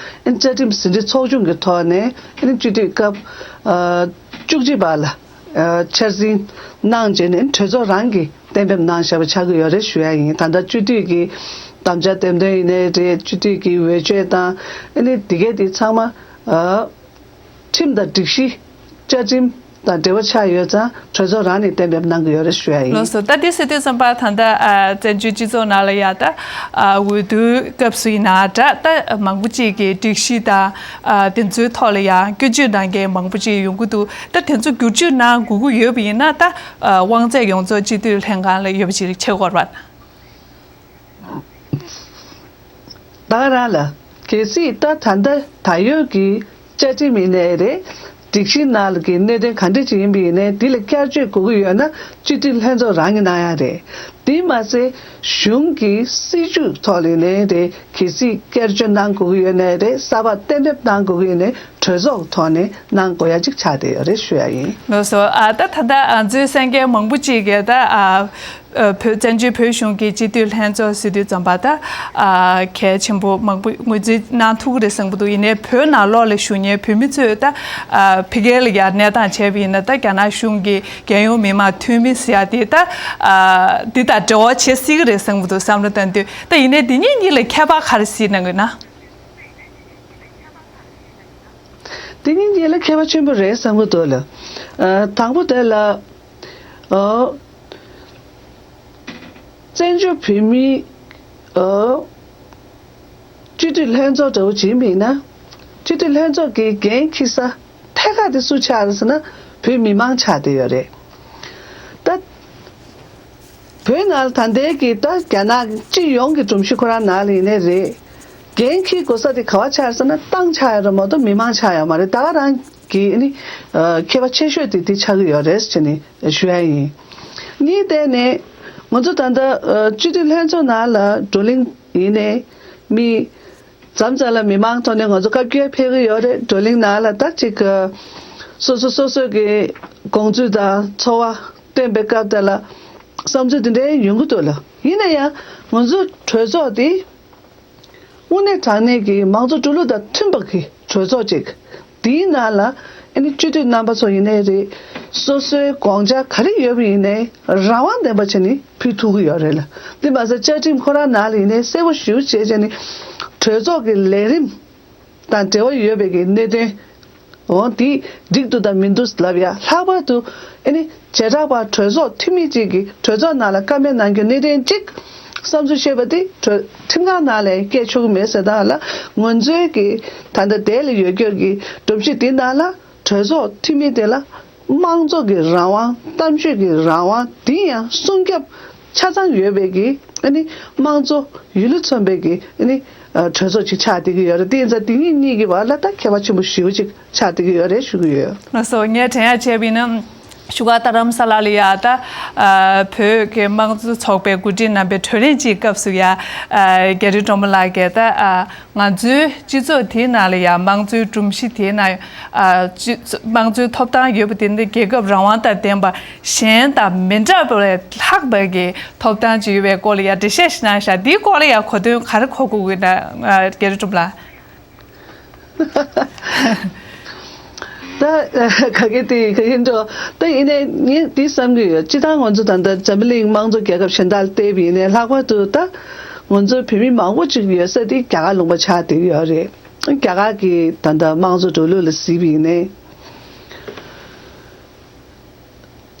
ནི་བཅའ་ཁྲིམས་ཟིན་བྲིས་ཚོགས་ཆུང་གི་ཐོག་ནས་ཨ་ནི་སྤྱི་འཐུས་སྐབས་ཨ་བཅུ་གཅིག་པ་ལ་ཨ་འཆར་ཟིན་གནང་རྗེས་ནས་གྲོས་ཚོགས་རང་གིས་གཏན་འབེབས་གནང་བཞག་པ་ཆགས་ཀྱི་ཡོད་རེད་ཞུ་ཡ་ཡིན། ད་ལྟ་སྤྱི་འཐུས་ཀྱི་དམ་བཅའ་འདེམས་ཐོན་ཡིན་ནའི་རེད། སྤྱི་འཐུས་ཀྱི་འོས་ཆོས་དང་ཨ་ནི་འདི་གས་འདི་ཚང་མ་ཨ་ཁྲིམས་དང་སྒྲིག་གཞི། བཅའ་ཁྲིམས་དང་འབྲེལ་བ་ཆགས་ཡོད་ཙང་གྲོས་ཚོགས་རང་ནས་གཏན་འབེབས་གནང་གི་ཡོད་རེད་ཞུ་ཡ་ཡིན། ལགས་སོ། ད་དེ་ཟེར་དུས་ཙམ་པ་ད་ལྟ་ཨ་བཙན་བྱོལ་སྤྱི་ཚོགས་ནང་ལ་ཡ་ད་ཨ་འོས་བསྡུའི་སྐབས་སུ་ཡིན་ན་འདྲ། ད་མང་པོ་ཅིག་གིས་སྒྲིག་གཞི་དང་ཨ་དེ་ཚོའི་ཐོག་ལ་ཡ་བསྐྱར་བཅོས་གནང་མཁན་མང་པོ་ཅིག་ཡོང་གི་འདུག་ད་དེ་ཚོ་བསྒྱུར་བཅོས་གནང་དགོས་ཀྱི་ཡོད་པ་ཡིན་ན་ད་ཨ་དབང་ཚད་ཡོངས་རྫོགས་སྤྱི་འཐུས་ལྷན་ཁང་ལ་ཡོད་པ་ཅིག་ཆགས་ཀྱི་ཡོད་རེད་པ། ད་ག་རང་ལ། གལ་སྲིད་ད་ད་ལྟ་ད་ཡོད་ཀྱི་བཅའ་ཁྲིམས་ཡིན་ནའི་རེད། སྒྲིག་གཞི་ནང་ལ་གི་གནད་དོན་ག་འདྲ་ཅིག་ཡིན་པ་ཡིན་ནའི་འདི་ལ་བསྐྱར་བཅོས་དགོས་ཀྱི་ཡོད་ན་སྤྱི་འཐུས་ལྷན་ཚོགས་རང་གིས་གནང་ཡ་རེད། དེ་མ་ཟད་གཞུང་གི་སྲིད་བྱུས་ཐོག་ལ་ཡིན་ནའི་རེད། གལ་སྲིད་བསྐྱར་བཅོས་གནང་དགོས་ཀྱི་ཡོད་ནའི་རེད། གསར་པ་གཏན་འབེབས་གནང་དགོས་ཀྱི་ཡོད་ནའི་གྲོས་ཚོགས་ཐོག་ནས་གནང་དགོས་ཡ་ཅིག་ཆགས་བསྡད་ཡོད་རེད་ཞུ་ཡ་ཡིན། ལགས་སོ། ཨ་ད་ད་ལྟ་ང་ཚོའི་གསན་མཁན་མང་པོ་ཅིག་གིས་ད་ཨ། ཨ་བོད་བཙན་བྱོལ་བོད་གཞུང་གི་སྤྱི་འཐུས་ལྷན་ཚོགས་ཟེར་དུས་ཙམ་པ་ད་ཨ་གལ་ཆེན་པོ་མང་པོ་ངོས་འཛིན་གནང་ཐུབ་ཀྱི་རེད་བསམ་གྱི་འདུག་ཡིན་ནའི་བོད་ནང་ལོགས་ལ་བཞུགས་མཁན་བོད་མི་ཚོས་ད་ཨ་ཕ་གིར་ལ་ཡ་གནས་སྟངས་བྱས་པ་ཡིན་ན་ད་རྒྱ་ནག་གཞུང་གི་རྒྱལ་ཡོངས་མི་མང་འཐུས་མི་ཟེར་ཡ་དེ་ད་ཨ་འདི་དང་འབྲེལ་བ་བྱེད་སྲིད་ཀྱི་རེད་བསམ་གྱི་འདུག་བསམ་བློ་བཏང་དུས། ད་ཡིན་ནའི་འདི་གཉིས་གཉིས་ལ་ཁྱད་པར་ག་རེ་གཟིགས་གནང་གི་ན། འདི་གཉིས་གཉིས་ལ་ཁྱད་པར་ཆེན་པོ་རེད་བསམ་གྱི་འདུག་ལ། ཨ་དང་པོ་དེ་ལ། ཨོ། བཙན་བྱོལ་བོད་མིའི་ཨོ། སྤྱི་འཐུས་ལྷན་ཚོགས་འདྲ་བོ་བྱེད་མིན་ན། སྤྱི་འཐུས་ལྷན་ཚོགས་ཀྱི་འགན་འཁྱེར་ས་ཐད་ཀར་དེ་སུ་ཆགས་རེད་ཟེར་ན་བོད་མི་མང་ཆགས་བསྡད་ཡོད་རེད། ད། བོད་ནང་ལ་ད་ལྟའི་གི་ད་རྒྱ་ནག་སྤྱི་ཡོངས་ཀྱི་སྒྲོམ་གཞི་ཁོ་རང་ནང་ལ་ཡིན་ནའི་རེད། འགན་འཁྱེར་དགོས་ས་དེ་ག་བ་ཆགས་རེད་ཟེར་ན་ཏང་ཆགས་ཡོད་རེད་མ་གཏོགས་མི་མང་ཆགས་ཡོད་མ་རེད། ད་ག་རང་། གི་ནི་ཨ་ཁྱད་པར་ཆེ་ཤོས་དེ་དེ་ཆགས་ཀྱི་ཡོད་རེད་ཟེར་ནས་ཞུ་ཡ་ཡིན། གཉིས་དེ་ནས་ང་ཚོ་ད་ལྟ་ཨ་སྤྱི་འཐུས་ལྷན་ཚོགས་ནང་ལ་བགྲོ་གླེང་ཡིན་ནའི་མི་མཚམས་མཚམས་ལ་མི་མང་ཐོག་ནས་ང་ཚོ་བཀའ་བཀྱོན་ཕེབས་ཀྱི་ཡོད་རེད། བགྲོ་གླེང་ནང་ལ་ད་ཅིག་ཨ་སོ་སོ་སོ་སོའི་གི་དགོངས་ཚུལ་དང་ཚོར་བ་བཏོན་པའི་སྐབས་དེ་ལ་བསམ་ཚུལ་དེ་འདྲའི་ཡོང་གི་འདུག་ལ། ཡིན་ན་ཡང་ང་ཚོ་གྲོས་ཚོགས་དེ། དངོས་གནས་དྲང་གནས་ཀྱི་མང་གཙོ་འགྲོ་ལུགས་དང་མཐུན་པ་གི་གྲོས་ཚོགས་ཅིག་དེའི་ནང་ལ་ཨ་ནི་སྤྱི་འཐུས་རྣམ་པ་ཚོ་ཡིན་ནའི་རེད། སོ་སོའི་དགོངས་འཆར་ག་རེ་ཡོད་པ་ཡིན་ནའི་རང་དབང་ལྡན་པ་བྱས་ནས་ཕུལ་ཐུབ་ཀྱི་ཡོད་རེད་ལ། དེ་མ་ཟད་བཅའ་ཁྲིམས་ཁོ་རང་ནང་ལ་ཡིན་ནའི་གསལ་པོ་ཞེ་པོ་བྱས་བྱས་ནས་གྲོས་ཚོགས་ཀྱི་ལས་རིམ་དང་འབྲེལ་བ་ཡོད་པའི་གི་གནད་དོན། འོ་དེ་འགྲིག་འདུག་དང་མི་འདུག་ལབ་ཡ། ལྷག་པར་དུ་ཨ་ནི་བྱེ་བྲག་པ་གྲོས་ཚོགས་འཐུས་མི་གཅིག་གིས་གྲོས་ཚོགས་ནང་ལ་བཀའ་མོལ་གནང་རྒྱུ་གནད་དོན་གཅིག་ བསམ་ཚུལ་བཤད་པ་དེ་གྲོས་ཁྲིམས་ཁང་ནང་ལ་སྐད་ཆོག་གི་མེད་ཟེར་དང་ལ། ང་ཚོའི་གི་ད་ལྟ་དེ་ལ་ཡོད་རྒྱུ་གི་སྒྲོམ་གཞི་དེ་ནང་ལ་གྲོས་ཚོགས་འཐུས་མི་དེ་ལ་དམངས་གཙོ་གི་རང་དབང་། གཏམ་བརྗོད་ཀྱི་རང་དབང་དེ་ཡང་སྲུང་སྐྱོབ་ཆ་ཚང་ཡོད་པའི་གི་ཨ་ནི་དམངས་གཙོ་ཡུལ་ལུ་མཚོན་པའི་གི་ཨ་ནི་གྲོས་ཚོགས་ཅིག་ཆགས་བསྡད་ཀྱི་ཡོད་རེད། དེ་ཡིན་ཙང་དེ་གཉིས་གཉིས་ཀྱི་བར་ལ་ད་ཁྱད་པར་ཆེན་པོ་ཞེ་པོ་ཅིག་ཆགས་བསྡད་ཀྱི་ཡོད་རེད་ཞུ་གི་ཡོད། ལགས་སོ། ངས་དྲན་ཡ་བྱས་པ་ཡིན་ན། བཞུགས་སྒར་རྡ་རམ་ས་ལ་ལ་ཡ་ད་ཨ་བོད་ཀྱི་དམངས་གཙོ་ཚོགས་པའི་འགོ་ཁྲིད་རྣམ་པའི་གྲོས་གླེང་གཅིག་སྐབས་སུ་ཡ་ཨ་རྒྱ་རི་སྒྲོལ་མ་ལགས་ཀྱིས་ད་ཨ་ང་ཚོའི་སྤྱི་ཚོགས་དེའི་ནང་ལ་ཡ་དམངས་གཙོའི་སྒྲོམ་གཞི་དེའི་ནང་ཨ་སྤྱི་དམངས་གཙོའི་ཐོབ་ཐང་ཡོད་པ་དེ་འདི་རྒྱལ་ཁབ་རང་དབང་དང་ལྡན་པ་གཞན་དང་མི་འདྲ་བ་ལས་ལྷག་པའི་གི་ཐོབ་ཐང་ཅིག་ཡོད་པའི་སྐོར་ལ་ཡ་འགྲེལ་བཤད་ཞིག་གནང་ཤག་འདིའི་སྐོར་ལ་ཡ་གོ་དོན་ག་རེ་གོ་དགོས་ཀྱི་ཡོད་ན་ཨ་རྒྱ་རི་སྒྲོལ་མ་ལགས། ད་ག་གེ་དེ་ག་གེ་འགྲོ། ད་ཡིན་ནའི་ངས་འདི་བསམ་གྱི་ཡོད། སྤྱིར་བཏང་ང་ཚོ་ད་ལྟ་འཛམ་བུ་གླིང་དམངས་གཙོ་རྒྱལ་ཁབ་གཞན་དག་ལ་བལྟས་པ་ཡིན་ནའི་ལྷག་པར་དུ་ད་ང་ཚོ་བོད་མི་མང་པོ་ཅིག་ཡོད་ས་དེ་རྒྱ་གར་ལུང་པ་ཆགས་བསྡད་ཀྱི་ཡོད་རེད། རྒྱ་གར་གྱི་ད་ལྟ་དམངས་གཙོ་འགྲོ་ལུགས་ལ་གཟིགས་པ་ཡིན་ནའི།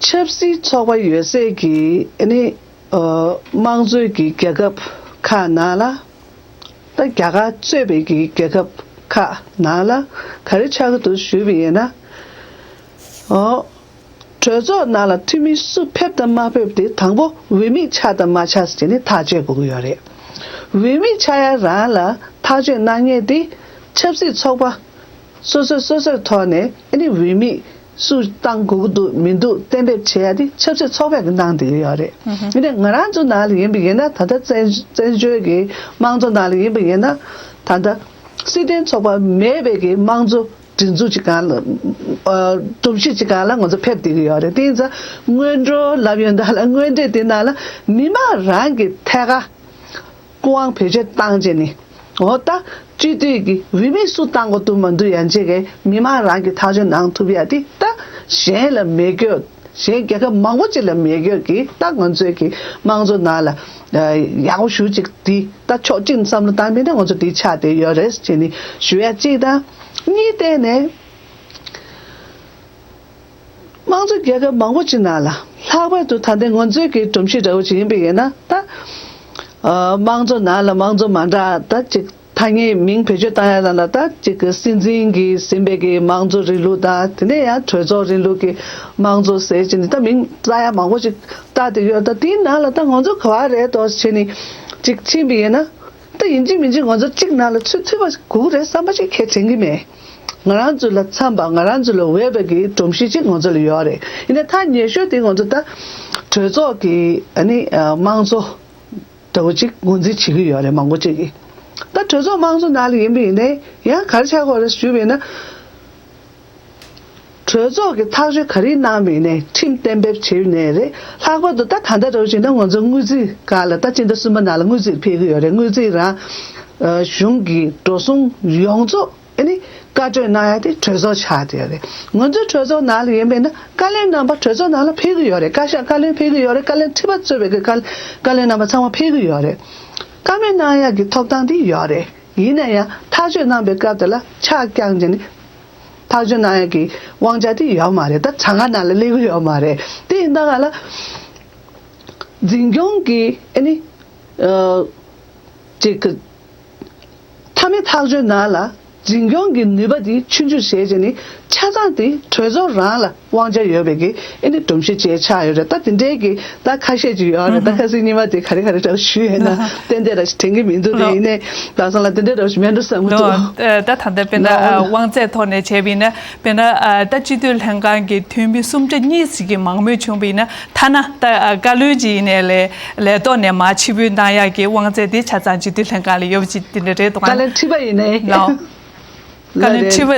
ཆབ་སྲིད་ཚོགས་པ་ཡོད་སའི་གི་ཨ་ནི་ཨ་དམངས་གཙོའི་གི་རྒྱལ་ཁབ་ཁག་ནང་ལ། ད་རྒྱ་གར་གཙོས་པའི་གི་རྒྱལ་ཁབ་ཁག་ནང་ལ་ག་རེ་ཆགས་ཀྱི་འདུག་ཞུས་པ་ཡིན་ན། ཨོ། གྲོས་ཚོགས་ནང་ལ་འཐུས་མི་སུ་ཕེབས་དང་མ་ཕེབས་དེ་དང་པོ་འོས་མི་ཆགས་དང་མ་ཆགས་ཟེར་ནས་ཐག་གཅོད་དགོས་ཀྱི་ཡོད་རེད། འོས་མི་ཆགས་ཡ་རང་ལ་ཐག་གཅོད་གནང་མཁན་དེ་ཆབ་སྲིད་ཚོགས་པ་སོ་སོས་སོ་སོའི་ཐོག་ནས་ཨ་ནི་འོས་མི་སུ་བཏང་དགོས་ཀྱི་འདུག་མི་འདུག་གཏན་འབེབས་བྱེད་ཡ་དེ་ཆབ་སྲིད་ཚོགས་པས་གནང་བསྡད་ཀྱི་ཡོད་རེད། ཡིན་ནའི་ང་རང་ཚོ་ནང་ལ་ཡིན་པ་ཡིན་ན། ད་ལྟ་བཙན་བཙན་བྱོལ་གྱི་དམངས་གཙོ་ནང་ལ་ཡིན་པ་ཡིན་ན། ད་ལྟ་སྲིད་དོན་ཚོགས་པ་མེད་པའི་གི་དམངས་གཙོ་སྒྲིག་འཛུགས་ཅིག་སྒང་ལ་ཨ་སྒྲོམ་གཞི་ཅིག་སྒང་ལ་ང་ཚོ་ཕེབས་བསྡད་ཀྱི་ཡོད་རེད། དེ་ཡིན་ཙང་སྔོན་འགྲོ་ལབ་ཡོང་དུས་ལ་སྔོན་འགྲོ་དེ་ནང་ལ་མི་མང་རང་གི་ཐད་ཀར་སྐུ་དབང་བེད་སྤྱོད་བཏང་བྱས་ནས། འོ་ད་སྤྱི་འཐུས་ཀྱི་འོས་མི་སུ་བཏང་དགོས་འདུག་མ་འདུག་ཡན་ཆད་ཀྱི་མི་མང་རང་གིས་ཐག་གཅོད་གནང་ཐུབ་ཡ་དེ་ད་གཞན་ལ་མེད་སྐྱོ། གཞན་རྒྱལ་ཁབ་མང་པོ་ཅིག་ལ་མེད་སྐྱོ་གི་ད་ང་ཚོའི་གི་དམངས་གཙོ་ནང་ལ་ཡག་པོ་ཞེ་ཅིག་དེ་ད་ཕྱོགས་གཅིག་ནས་བསམ་བློ་བཏང་པ་ཡིན་ན་ང་ཚོ་དེ་ཆགས་བསྡད་ཡོད་རེད་ཅེས་ནི་ཞུ་ཡ་གཅིག་དང་། གཉིས་བལྟས་ནས། དམངས་གཙོ་རྒྱལ་ཁབ་མང་པོ་ཅིག་ནང་ལ་ལྷག་པར་དུ་ད་ལྟའི་ང་ཚོའི་གི་སྒྲོམ་གཞི་འདྲ་བོ་ཅིག་ཡིན་པ་ཡིན་ན། ད་ཨ་དམངས་གཙོ་ནང་ལ་དམངས་གཙོ་མ་འདྲ་ད་ཅིག་ཐ་སྙད་མིང་བེད་སྤྱོད་བཏང་ཡ་ལ་ད་ཅིག་གི་སྲིད་འཛིན་གྱིས་ཟིན་པའི་གི་དམངས་གཙོ་རིང་ལུགས་དང་། དེ་ནས་ཡང་གྲོས་ཚོགས་རིང་ལུགས་ཀྱི་དམངས་གཙོ་ཟེར་ཅིག་ནི་ད་མིང་བཏགས་ཡ་མང་པོ་ཅིག་བཏགས་བསྡད་ཡོད། ད་དེའི་ནང་ལ་ད་ང་ཚོ་ག་བ་རེད་དོ་ཟེར་ནི་ཅིག་ཕྱིན་པ་ཡིན་ན། ད་ཡིན་གཅིག་མིན་གཅིག་ང་ཚོ་གཅིག་ནང་ལ་ཚུད་ཐུབ་པ་དགོས་རེད་བསམ་པ་ཅིག་ཁས་དྲན་གྱི་མེད། ང་རང་ཚོ་ལ་འཚམ་པ། ང་རང་ཚོ་ལ་འོས་པ་གི་སྒྲོམ་གཞི་ཅིག་ང་ཚོ་ལ་ཡོད་རེད། ཡིན་ནའི་ཐག་ཉེ་ཤོས་དེ་ང་ཚོ་ད་གྲོས་ཚོགས་ཀྱི་ཨ་ནི་ཨ་དམངས་གཙོ་འདྲ་བོ་ཅིག་ངོས་འཛིན་བྱེད་ཀྱི་ཡོད་རེད་མང་པོ་ཅིག་གིས། ད་གྲོས་ཚོགས་དམངས་གཙོ་ནང་ལ་ཡིན་པ་ཡིན་ནའི་ཡང་ག་རེ་ཆགས་ཀྱི་ཡོད་རེད་ཞུས་པ་ཡིན་ན། གྲོས་ཚོགས་ཀྱིས་ཐག་གཅོད་ག་རེ་གནང་བ་ཡིན་ནའི་ཁྲིམས་གཏན་འབེབས་བྱས་ཡོད་ནའི་རེད། ལྷག་པར་དུ་ད་ད་ལྟ་འདྲ་བོ་བྱས་ན་ང་ཚོ་དངུལ་རྩིས་སྒང་ལ་ད་སྤྱི་ཟླ་གསུམ་པ་ནང་ལ་དངུལ་རྩིས་ཕེབས་ཀྱི་ཡོད་རེད། དངུལ་རྩིས་རང་ཨ་གཞུང་གི་འགྲོ་སོང་ཡོངས་རྫོགས་ཨ་ནི་བཀའ་གྲོས་གནང་ཡ་དེ་གྲོས་ཚོགས་ཆགས་བསྡད་ཡོད་རེད། ང་ཚོའི་གྲོས་ཚོགས་ནང་ལ་ཡིན་པས་ན་བཀའ་བློན་རྣམ་པ་གྲོས་ཚོགས་ནང་ལ་ཕེབས་ཀྱི་ཡོད་རེད། བཀའ་ཤག་བཀའ་བློན་ཕེབས་ཀྱི་ཡོད་རེད། བཀའ་བློན་ཁྲི་པ་གཙོས་པའི་གི་བཀའ་བཀའ་བློན་རྣམ་པ་ཚང་མ་ཕེབས་ཀྱི་ཡོད་རེད། བཀའ་མོལ་གནང་ཡ་གི་ཐོབ་ཐང་དེ་ཡོད་རེད། ཡིན་ན་ཡང་ཐག་གཅོད་གནང་པའི་སྐབས་དེ་ལ་ཕྱག་བརྐྱངས་བྱས་ནས་ཐག་གཅོད་གནང་ཡ་གི་དབང་ཆ་དེ་ཡོད་མ་རེད། ད་གྲངས་ཀ་ནང་ལ་སླེབས་ཀྱི་ཡོད་མ་རེད། དེ་ཡིན་ད་ག་ལ་འཛིན་སྐྱོང་གི་ཨ་ནི་ཨ་ཅིག་གི་མཐའ་མའི་ཐག་གཅོད་ནང་ལ་འཛིན་སྐྱོང་གི་ནུས་པ་དེ་ཆུང་ཆུང་བྱས་བྱས་ནས་ཆ་ཚང་དེ་གྲོས་ཚོགས་རང་ལ་དབང་ཆ་ཡོད་པའི་གི་ཨ་ནི་སྒྲོམ་གཞི་བཅས་ཆགས་ཡོད་རེད། ད་དེ་འདྲའི་གི་ད་ཁ་ཤས་ཅིག་ཡོད་རེད། ད་ཁ་སང་ཉི་མ་དེ་ག་རེ་ག་རེ་འདྲ་ཞུས་ཡོད་ན་ཏན་ཏན་ར་ཞིག་དྲན་གི་མི་འདུག་དེ་ཡིན་ནའི་ལགས་སོ་ལ་དེ་འདྲའི་འདྲ་ཞིག་མེད་འགྲོ་བསམ་གི་འདུག་ད་ད་ལྟ་དཔེར་ན་དབང་ཚད་ཐོག་ནས་བྱས་པ་ཡིན་ན་དཔེར་ན་ད་སྤྱི་འཐུས་ལྷན་ཁང་གི་འཐུས་མི་སུམ་ཆ་གཉིས་ཤིག་གི་མང་མོས་བྱུང་བ་ཡིན་ན། ཐ་ན་ད་བཀའ་བློན་ཅིག་ཡིན་ནའི་ལས་ལས་ཐོག་ནས་མར་ཕྱིར་འབུད་གནང་ཡག་གི་དབང་ཚད་དེ་ཆ་ཚང་སྤྱི་འཐུས་ལྷན་ཁང་ལ་ཡོད་པ་ཅིག་དེ་འདྲ་རེད་འདུག་ག་བཀའ་བློན་ཁྲི་པ་ཡིན་ནའི། ལགས། བཀའ་བློན་ཁྲི་པ་ལ་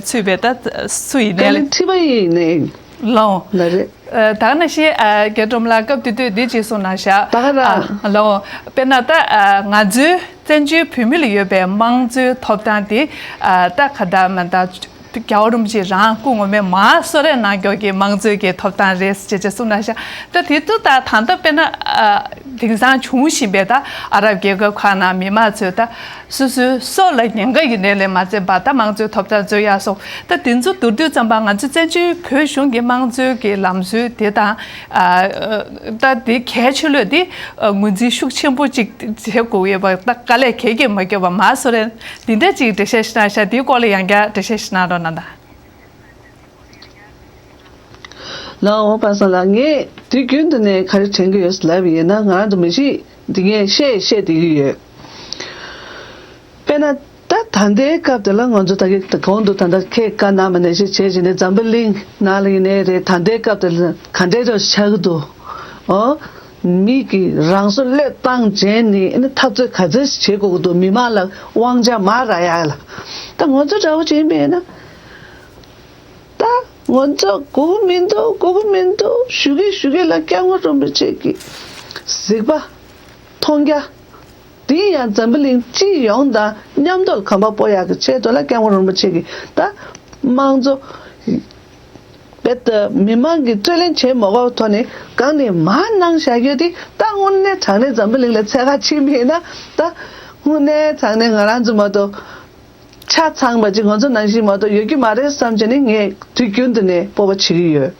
ཚུད་པའི་ད་སུ་ཡིན་ནའི། བཀའ་བློན་ཁྲི་པ་ཡིན་ནའི། ལགས། ལགས་རེད། ད་ག་ནང་བཞིན་རྒྱ་སྒྲོལ་མ་ལགས་སྐབས་དེ་དུས་འདི་ཅིག་གསུངས་གནང་ཤག་ད་ག་རང་། ལགས། དཔེར་ན་ད་ང་ཚོའི་བཙན་བྱོལ་བོད་མི་ལ་ཡོད་པའི་དམངས་གཙོའི་ཐོབ་ཐང་དེ་ད་ག་ད་མ་ད། རྒྱལ་བ་རིན་པོ་ཆེ་རང་སྐུ་ངོ་མས་མར་གསོལ་རས་གནང་མགྱོགས་ཀྱི་དམངས་གཙོའི་གི་ཐོབ་ཐང་རེད་ཅེས་ཅེས་གསུངས་གནང་ཤག་ད་དེ་དུས་ད་ད་ལྟ་དཔེར་ན་ཨ་ དེང་སང་བྱུང་བཞིན་པའི་ད་ཨ་རབ་རྒྱལ་ཁབ་ཁག་ནང་མི་མང་ཚོས་ད་སོ་སོའི་སྲོག་ལ་ཉེན་ཁ་ཡོད་ནའི་ལས་མ་ཚད་པ་ད་དམངས་གཙོའི་ཐོབ་ཐང་རྩོད་ཡག་སོགས་ད་དེ་ཚོ་མདོར་བསྡུས་ཙམ་པ་ང་ཚོ་བཙན་བྱོལ་བོད་གཞུང་གི་དམངས་གཙོའི་གི་ལམ་སྲོལ་དེ་དང་ཨ་ད་དེ་གལ་ཆེ་ལོས་དེ་ངོས་འཛིན་ཤུགས་ཆེན་པོ་ཅིག་བྱེད་དགོས་ཡོད་པ་ད་དཀའ་ལས་གལ་གྱིས་མ་བརྒྱབ་པ་མ་སོ་རེད། འདི་འདྲ་ཅིག་འགྲེལ་བཤད་ཞིག་གནང་ཤག་དེའི་སྐོར་ལ་ཡང་བསྐྱར་འགྲེལ་བཤད་ཞིག་གནང་རོགས་གནང་དང་། ལགས་འོ་པ་སངས་ལགས། ངས་དུས་རྒྱུན་དུ་ནས་ག་རེ་དྲན་གྱི་ཡོད་ལབ་པ་ཡིན་ན་ང་རང་ཚོ་མི་ཤེས་འདི་ངས་བཤད་བཤད་བསྡད་ཀྱི་ཡོད། དཔེར་ན་ད་ད་ལྟའི་སྐབས་དེ་ལ་ང་ཚོ་ད་གི་གོང་དུ་ད་ལྟ་ཁྱེད་བཀའ་གནང་བ་ནང་བཞིན་བྱས་བྱས་ནས་འཛམ་བུ་གླིང་ནང་ལ་ཡིན་ནའི་རེད། ད་ལྟའི་སྐབས་དེ་ལ་ག་འདྲའི་རོ་ཆགས་ཀྱི་འདུག་ཨོ། མི་གིས་རང་སྲོག་བློས་བཏང་བྱས་ནས་ཨ་ནི་འཐབ་རྩོད་ག་ཚོད་བྱེད་དགོས་ཀྱི་འདུག་མི་མང་ལ་དབང་ཆ་མར་རག་ཡ་ལ་ད་ང་ཚོ་འདྲ་བོ་བྱེད་པ་ཡིན་ན། ད་ང་ཚོ་དགོས་ཀྱི་མི་འདུག་དགོས་ཀྱི་མི་འདུག་ཞུ་གི་ཞུ་གི་ལ་སྐྱབས་མགོན་རིན་པོ་ཆེ་གི་གཟིགས་པ་མཐོང་རྒྱ་དེ་ཡང་འཛམ་བུ་གླིང་སྤྱི་ཡོངས་དང་མཉམ་དུ་ཁམས་པ་སྤོ་ཡག་གི་ཆེད་དུ་ལ་སྐྱབས་མགོན་རིན་པོ་ཆེ་གི་ད་དམངས་གཙོ་བེད་མི་མང་གི་རྩོད་ལེན་བྱེད་མ་དགོས་ཐོག་ནས་གང་ནས་མར་གནང་བཞག་ཡོད་དེ་ད་དངོས་གནས་དྲང་གནས་འཛམ་བུ་གླིང་ལ་འཚོལ་ག་ཕྱིན་པ་ཡིན་ན་ད་དངོས་གནས་དྲང་གནས་ང་རང་ཚོ་མ་གཏོགས། ཆ་ཚང་བ་ཅིག་ང་ཚོ་ནང་བཞིན་མ་གཏོགས་ཡོད་ཀྱི་མ་རེད་བསམ་བྱས་ནས་ངས་དུས་རྒྱུན་དུ་ནས་སྤོབས་པ་བྱེད་ཀྱི་ཡོད།